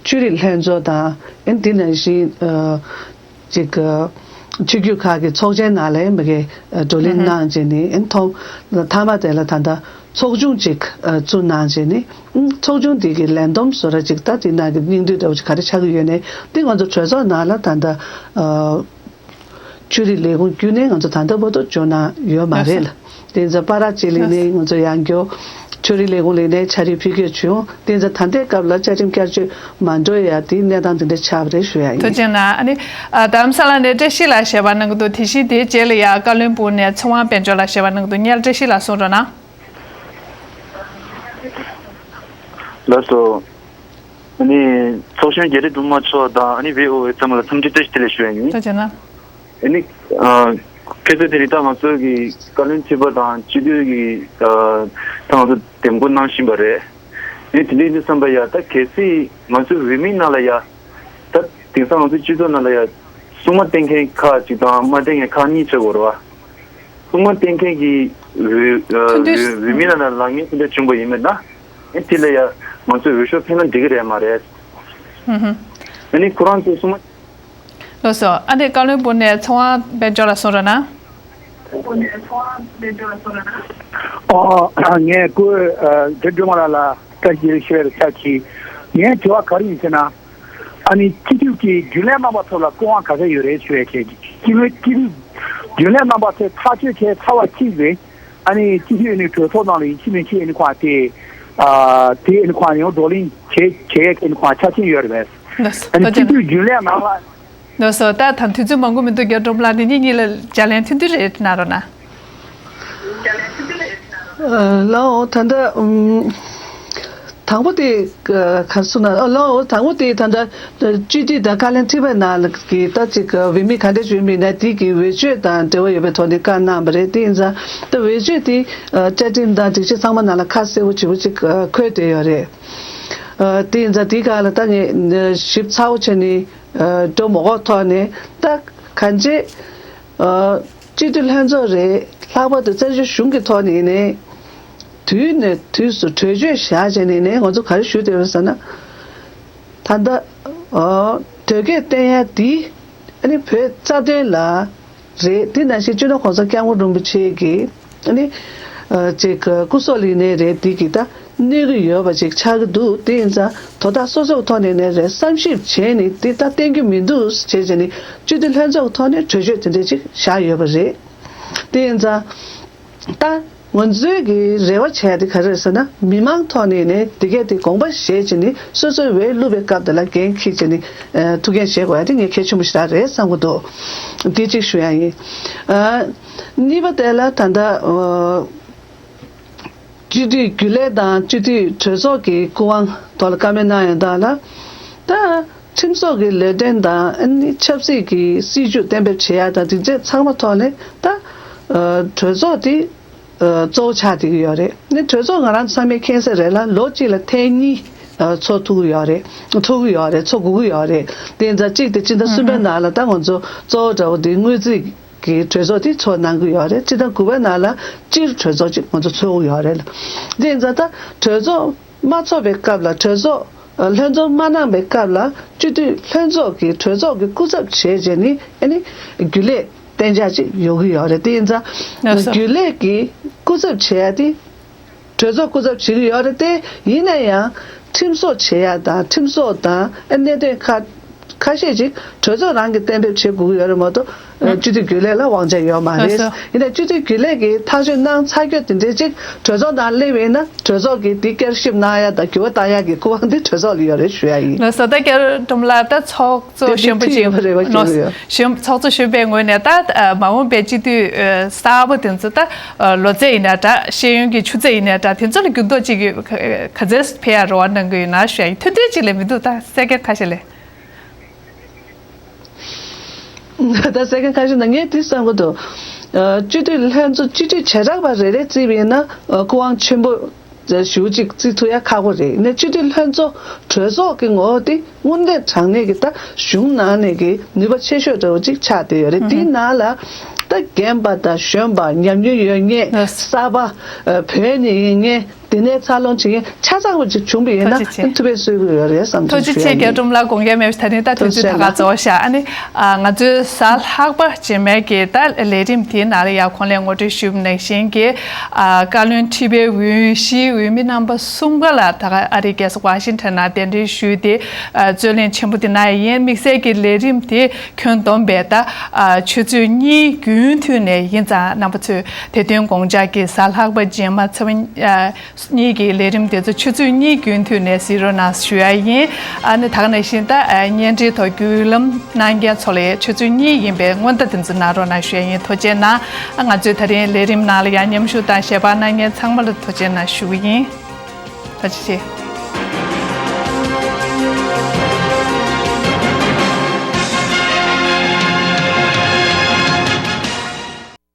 ཆོས་རིག་ལྷན་ཚོགས་དང་ཨ་ནི་དེ་ནང་བཞིན་ཅིག་ཆོས་བརྒྱུད་ཁག་གི་ཚོགས་ཆེན་ནང་ལ་མི་གི་བགྲོ་གླེང་གནང་བྱས་ནས་ཨ་ནི་ཐོག་མཐའ་མ་དེ་ལ་ད་ལྟ་ཚོགས་ཆུང་ཅིག་བཙུགས་གནང་བྱས་ནས་ཚོགས་ཆུང་དེ་གི་ལས་བསྡོམས་བཟོ་འདྲ་ཅིག་ད་དེ་ནང་གི་སྙིང་བསྡུས་འདྲ་བོ་ཅིག་ག་རེ་ཆགས་ཀྱི་ཡོད་ནའི་དེ་ང་ཚོ་གྲོས་ཚོགས་ནང་ལ་ད་ལྟ་ཆོས་རིག་ལས་ཁུངས་བརྒྱུད་ནས་ང་ཚོ་ད་ལྟ་བར་དུ་འབྱོར་གནང་ཡོད་མ་རེད་ལ། དེ་ཚོ་པ་ར་ཅི་ལི་ནས་ང་ཚོ་ཡང་སྐྱོ་ཆོས་རིག་ལས་ཁུངས་ལི་ནས་ཕྱག་བྲིས་ཕུལ་སྐྱོད་བྱུང་། དེ་ཚོ་ད་ལྟའི་སྐབས་ལ་བཅའ་ཁྲིམས་བསྐྱར་བཅོས་མ་འགྲོ་ཡ་དེའི་གནས་སྟངས་དེ་འདྲ་ཆགས་པ་རེད་ཞུ་ཡ་ཡིན། ཐུགས་རྗེ་གནང་། ཨ་ནི་རྡ་རམ་ས་ལ་ནས་བཀྲ་ཤིས་ལགས་ཞལ་པར་གནང་གི་འདུག་དེ་བཞིན་དེའི་རྗེས་ལ་ཡ་བཀའ་བློན་སྦུག་ནས་ཚེ་དབང་དཔལ་འབྱོར་ལགས་ཞལ་པར་གནང་གི་འདུག་ཉལ་བཀྲ་ཤིས་ལགས་གསུང་རོགས་གནང་། ལགས་སོ། ཨ་ནི་ཚོགས་གཞོན་རྒྱ་རི་སྒྲོལ་མ་མཆོག་དང་ཨ་ནི་བྷི་ཨོ་ཨེ་ཚང་མ་ལ་འཚམས་འདྲི་བཀྲ་ཤིས་བདེ་ལེགས་ཞུ་ཡ་ཡིན། ཐུགས་རྗེ་གནང་། ཨ་ནི་ཨ་ཁ་སང་དེ་རིང་ད་ང་ཚོ་གི་བཀའ་བློན་ཁྲི་པ་དང་སྤྱི་འཐུས་ཀྱི་ཨ་ད་ང་ཚོ་འདེམས་བསྐོ་གནང་བཞིན་པ་རེད། ཨ་ནི་དེ་འདྲ་ཡིན་དུས་ཙམ་པ་ཡ་ད་གལ་སྲིད་ང་ཚོའི་འོས་མི་ནང་ལ་ཡ་ད་དེང་སང་ང་ཚོའི་སྤྱི་ཚོགས་ནང་ལ་ཡ་སྲུང་མ་བསྟེན་མཁན་ཁག་ཅིག་དང་མ་བསྟེན་མཁན་ཁག་གཉིས་ཆགས་ཡོད་རེད་བ། སྲུང་མ་བསྟེན་མཁན་གྱི་འོས་ཨ་འོས་འོས་མི་ནང་ལ་ལངས་མཁན་དེ་འདྲ་བྱུང་པ་ཡིན་མིན་ན། ཨེ་དེ་ལ་ཡ་ང་ཚོས་འོས་ཤོག་འཕེན་ན་འགྲིག་གི་རེད་མ་རེད། ཨ་ནི་ཁོ་རང་ཚོས་སྲུང་མ། ལགས་སོ། ཨ་ནི་བཀའ་བློན་སྦུག་ནས་ཚེ་དབང་དཔལ་འབྱོར་ལགས་གསུང་རོགས་གནང་། ཨོ་ངས་སྐུ་ཨ་རྒྱ་སྒྲོལ་མ་ལགས་ལ་བཀྲ་ཤིས་བདེ་ལེགས་ཞུ་ཡ་ལ་ཆགས་ཀྱིས། ངའི་དྲི་བ་ག་རེ་ཡིན་ཟེར་ན། ཨ་ནི་སྤྱི་འཐུས་ཀྱི་རྒྱུན་ལས་རྣམ་པ་ཚོ་ལ་སྐུ་དབང་ག་ཚད་ཡོད་རེད་ཞུ་ཡ་བྱས་ཀྱིས། སྤྱི་འཐུས་རྒྱུན་ལས་རྣམ་པ་ཚོས་ཐག་གཅོད་བྱས་ཚར་བ་གཅིག་རེད། ཨ་ནི་སྤྱི་འཐུས་ཨ་ནི་གྲོས་ཚོགས་ནང་ལ་ཡིན་གཅིག་མིན་གཅིག་ཨ་ནི་ཁོང་དེ་ཨ་དེ་ཨ་ནི་ཁོང་ཡང་བགྲོ་གླེང་བྱེད་བྱེད་ཡས་ཨ་ནི་ཁོང་ཆ་རྐྱེན་ཡོད་རེད་པས། ལགས་སོ། ཨ་ནི་ཐུགས་རྗེ་སྤྱི་འཐུས་རྒྱུན་ལས་ནང་ལ། ལགས་སོ། ད་ད་དུས་ཚོད་མང་པོ་མི་འདུག་རྒྱ་སྒྲོལ་མ་ལགས། འདི་གཉིས་གཉིས་ལ་བརྗེ་ལན་ཐུང་ཐུང་རེ་གནང་རོགས་གནང་། ལགས་འོ། ད་ལྟ་ཨུམ། དང་པོ་དེ་ག་རེ་ཟེར་ན། ཨ་ལགས་འོ། དང་པོ་དེ་ད་ལྟ་སྤྱི་འཐུས་དང་བཀའ་བློན་ཁྲི་པ་ནང་ལ་གི་ད་ཅིག་འོས་མི་ག་འདྲ་ཞུས་མིན་ན་དེ་གི་འོས་ཆོས་དང་འབྲེལ་བ་ཡོད་པའི་ཐོག་ནས་བཀའ་གནང་བ་རེད། དེ་ཡིན་ཙང་ད་འོས་ཆོས་དེ་བཅའ་ཁྲིམས་དང་སྒྲིག་གཞི་ཚང་མ་ནང་ལ་ཁ་གསལ་པོ་ཞེ་པོ་ཅིག་འཁོད་བསྡད་ཡོད་རེད། དེ་ཡིན་ཙང་དེའི་སྒང་ལ་ད་ངས་ཞིབ་ཚགས་པོ་བྱས་ནས་འགྲོ་མ་དགོས་ཐོག་ནས་ད་གང་ཅི། སྤྱི་འཐུས་ལྷན་ཚོགས་རེད། ལྷག་པར་དུ་བཙན་བྱོལ་གཞུང་གི་ཐོག་ནས་ནས་དུས་ནས་དུས་སུ་གྲོས་ཆོད་བཞག་བྱས་ནས་ནས་ང་ཚོ་ག་རེ་ཞུ་བསྡད་ཡོད་ཟེར་ན། ད་ལྟ་དོལ་རྒྱལ་བསྟེན་ཡ་འདི་ཨ་ནི་བོད་རྩ་དོན་ལ་རེད། དེ་ནང་བཞིན་སྤྱི་ནོར་གོང་ས་སྐྱབས་མགོན་རིན་པོ་ཆེ་གིས་ཨ་ནི་ཅིག་སྐུ་སྲོག་ལེན་ནས་རེད། འདི་གི་ད་གནོད་ཀྱི་ཡོད་པ་ཅིག་ཆགས་ཀྱི་འདུག་དེ་ཡིན་ཙང་དོ་བདག་སོ་སོའི་ཐོག་ནས་ནས་རེད། བསམ་ཞིབ་བྱས་ནས་དེ་ད་བསྟེན་རྒྱུ་མི་འདུག་བྱས་བྱས་ནས་སྤྱི་འཐུས་ལྷན་ཚོགས་ཀྱི་ཐོག་ནས་གྲོས་ཆོད་དེ་འདྲས་ཅིག་བཞག་ཡོད་པ་རེད། དེ་ཡིན་ཙང་ད་ང་ཚོའི་གི་རེ་བ་བྱས་དེ་ག་རེ་རེད་ཟེར་ན། མི་མང་ཐོག་ནས་ནས་དེ་གས་དེ་དགོངས་པ་བཞེས་བྱས་ནས་སོ་སོའི་འོས་བླུགས་པའི་སྐབས་དེ་ལ་འགན་འཁྱེར་བྱས་ནས་ཐུགས་འགན་བཞེས་དགོས་ཡ་དེ་ངས་གལ་ཆེན་པོ་ཞིག་རེད་བསམ་གྱི་འདུག་དེ་གཅིག་ཞུ་ཡ་ཡིན། གཉིས་པ་དེ་ལ་ད་ལྟ། སྤྱི་འཐུས་རྒྱུན་ལས་དང་སྤྱི་འཐུས་གྲོས་ཚོགས་ཀྱི་སྐུ་དབང་ཐོག་ལ་བཀའ་མོལ་གནང་ཡོང་དུས་ལ། ད་ཁྲིམས་བཟོ་གི་ལས་དོན་དང་ཨ་ནི་ཆབ་སྲིད་ཀྱི་སྲིད་བྱུས་གཏན་འབེབས་བྱེད་ཡ་དང་དེ་ཚོ་ཚང་མ་ཐོག་ནས་ད་གྲོས་ཚོགས་དེ་གཙོ་བོ་ཆགས་བསྡད་ཀྱི་ཡོད་རེད། ཨ་ནི་གྲོས་ཚོགས་ང་རང་ཚང་མས་མཁྱེན་གསལ་རེད་ལ། ལོ་གཅིག་ལ་ཐེངས་གཉིས་ཚོགས་ཐུབ་ཀྱི་ཡོད་རེད། ཚོགས་ཀྱི་ཡོད་རེད། ཚོགས་དགོས་ཀྱི་ཡོད་རེད། དེ་ཡིན་ཙང་གཅིག་དེ་སྤྱི་ཟླ་གསུམ་པའི་ནང་ལ་ད་ང་ཚོ་གཙོ་བོ་འདྲ་བོ་དེ་དངུལ་རྩིས་གི་གྲོས་ཚོགས་དེ་ཚོགས་གནང་གི་ཡོད་རེད། སྤྱི་ཟླ་དགུ་པའི་ནང་ལ་སྤྱིར་གྲོས་ཚོགས་ཅིག་ང་ཚོ་ཚོགས་ཀྱི་ཡོད་རེད་ལ། དེ་ཡིན་ཙང་ད་གྲོས་ཚོགས་མ་ཚོགས་པའི་སྐབས་ལ། གྲོས་ཚོགས་ལྷན་འཛོམས་མ་གནང་པའི་སྐབས་ལ་སྤྱི་འཐུས་ལྷན་ཚོགས་ཀྱི་གྲོས་ཚོགས་ཀྱི་སྐུ་ཚབ་བྱས་བྱས་ནས་ཨ་ནི་རྒྱུན་ལས་གཏན་འཇགས་ཅིག་ཡོང་གི་ཡོད་རེད། དེ་ཡིན་ཙང་ལགས་སོ། རྒྱུན་ལས་ཀྱི་སྐུ་ཚབ་བྱས་ཏེ། གྲོས་ཚོགས་སྐུ་ཚབ་བྱེད་ཀྱི་ཡོད་རེད་དེ། ཡིན་ན་ཡང་ཁྲིམས་བཟོ་བྱེད་ཡ་དང་ཁྲིམས་བཟོ་དང་ཨ་གནད་དོན་ཁ་ཁ་ཤས་ཅིག་གྲོས་ཚོགས་རང་གིས་གཏན་འབེབས་བྱེད་དགོས་ཀྱི་ཡོད་རེད་མ་གཏོགས། ཨ་སྤྱི་འཐུས་རྒྱུན་ལས་ལ་དབང་ཆ་ཡོད་མ་རེད། ལགས་སོ། ཡིན་ན་སྤྱི་འཐུས་རྒྱུན་ལས་ཀྱིས་ཐག་གཅོད་གནང་ཚར་རྒྱུ་དེ་འདྲས་ཅིག་གྲོས་ཚོགས་ནང་སླེབས་ཡིན་ན་གྲོས་ཚོགས་ཀྱིས་དེ་བསྐྱར་ཞིབ་གནང་ཡ་དང་འགྱུར་བ་གཏང་ཡ་གི་སྐུ་དབང་དེ་གྲོས་ཚོགས་ལ་ཡོད་རེད་ཞུ་ཡ་ཡིན། ལགས་སོ། ད་རྒྱ་སྒྲོལ་མ་ལགས། ད་ཚོགས་གཙོ་དེ་གཞོན་པ་ཅིག་ཡོད་རེད་བ། ནོ། གཞོན། ཚོགས་གཙོ་གཞོན་པའི་ངོས་ནས་ད་མ་འོངས་པའི་སྤྱི་འཐུས་གསར་པ་དེ་ཚོ་ད་ལོ་ཚད་ཡིན་ན་འདྲ། ཤེས་ཡོན་གྱི་ཆུ་ཚད་ཡིན་ན་འདྲ། དེ་ཚོ་ལ་འགྱུར་ལྡོག་ཅིག་ག་ཚད་ཕེབས་ཡ་རེ་བ་གནང་གི་ཡོད་ན་ཞུ་ཡ་ཡིན། ཐུང་ཐུང་ཅིག་ལས་མི་འདུག་ད་སེ་ཀེན་ཁ་ཤས་ལས། ད་སེ་ཀེན་ཁ་ཤས་ན་ངས་དེ་བསམ་གྱི་འདུག་སྤྱི་འཐུས་ལྷན་ཚོགས་སྤྱི་འཐུས་བྱེ་བྲག་པ་རེ་རེ་བརྩིས་པ་ཡིན་ན་སྐུ་དབང་ཆེན་པོ་ཞེ་པོ་ཅིག་བརྩི་ཐུབ་ཡ་ཁག་པོ་རེད། ནས་སྤྱི་འཐུས་ལྷན་ཚོགས་གྲོས་ཚོགས་ཀྱི་ངོ་བོ་དེ་དངོས་གནས་དྲང་གནས་ཀྱི་ད་གཞུང་ནང་ནས་ཀྱི་ནུས་པ་ཆེ་ཤོས་འདྲ་བོ་ཅིག་ཆགས་བསྡད་ཡོད་རེད། དེའི་ནང་ལ་ད་རྒན་པ་དང་གཞོན་པ། ཉམས་མྱོང་ཡོད་མཁན། གསར་པ། བོད་ནས་ཡིན་མཁན། དེ་ནས་འཚར་ལོངས་བྱེད་མཁན་ཆ་ཚང་བ་ཅིག་བྱུང་བ་ཡིན་ན། ཐུགས་རྗེ་ཆེ། ཐུགས་ཕན་གསོས་ཀྱི་ཡོད་རེད་བསམ། ཐུགས་རྗེ་ཆེ། རྒྱ་སྒྲོལ་མ་ལགས། དགོངས་འགལ་མེད་པ། ད་རིང་ད་དུས་ཚོད་ད་ག་རྫོགས་ཤག་ཨ་ནི་ང་ཚོའི་གཟའ་ལྷག་པ་རྗེས་མའི་གི་ད་ལས་རིམ་དེའི་ནང་ལ་ཡང་གོང་ལ་ངོ་སྤྲོད་ཞུས་པ་ནང་བཞིན་གྱི་བཀའ་བློན་ཁྲི་པའི་འོས་གཞིའི་འོས་མི་རྣམ་པ་གསུམ་ཀ་ལ་ད་ག་ཨ་རིའི་རྒྱལ་ས་ཝ་ཤིང་ཊོན་ནང་གདན་འདྲེན་ཞུས་ཏེ་རྩོད་གླེང་ཆེན་པོ་དེ་གནང་ཡ་ཡིན། དམིགས་བསལ་གྱི་ལས་རིམ་དེ་ཁྱོན་བསྡོམས་པས་ད་ཆུ་ཚོད་གཉིས་རྒྱུན་མཐུད་ནས་ཡིན་ཙང་རྣམ་པ་ཚོས་དེ་དོན་དགོངས་འཇགས་ཀྱིས་གཟའ་ལྷག་པ་རྗེས་མ་ཚེས་པ་གཉིས་ཀྱི་ལས་རིམ་དེ་ཚོ་ཆུ་ཚོད་གཉིས་རྒྱུན་མཐུད་ནས་གཟིགས་རོགས་གནང་ཞུ་ཡ་ཡིན། ཨ་ནི་ད་ག་ནང་བཞིན་ད་བརྙན་འཕྲིན་ཐོག་བརྒྱུད་ལམ་གནང་མཁན་ཚོ་ལ་ཆུ་ཚོད་གཉིས་ཡིན་པའི་སྔོན་བརྡ་དེ་ཚོ་གནང་རོགས་གནང་ཞུ་ཡ་ཡིན། ཐུགས་རྗེ་གནང་། ང་ཚོའི་ད་རིང་ལས་རིམ་ནང་ལ་ཡང་མཉམ་ཞུགས་དང་ཞལ་པར་གནང་མཁན་ཚང་མ་ལ་ཐུགས་རྗེ་གནང་ཞུ་གི་ཡིན། ཐུགས་རྗེ་ཆེ།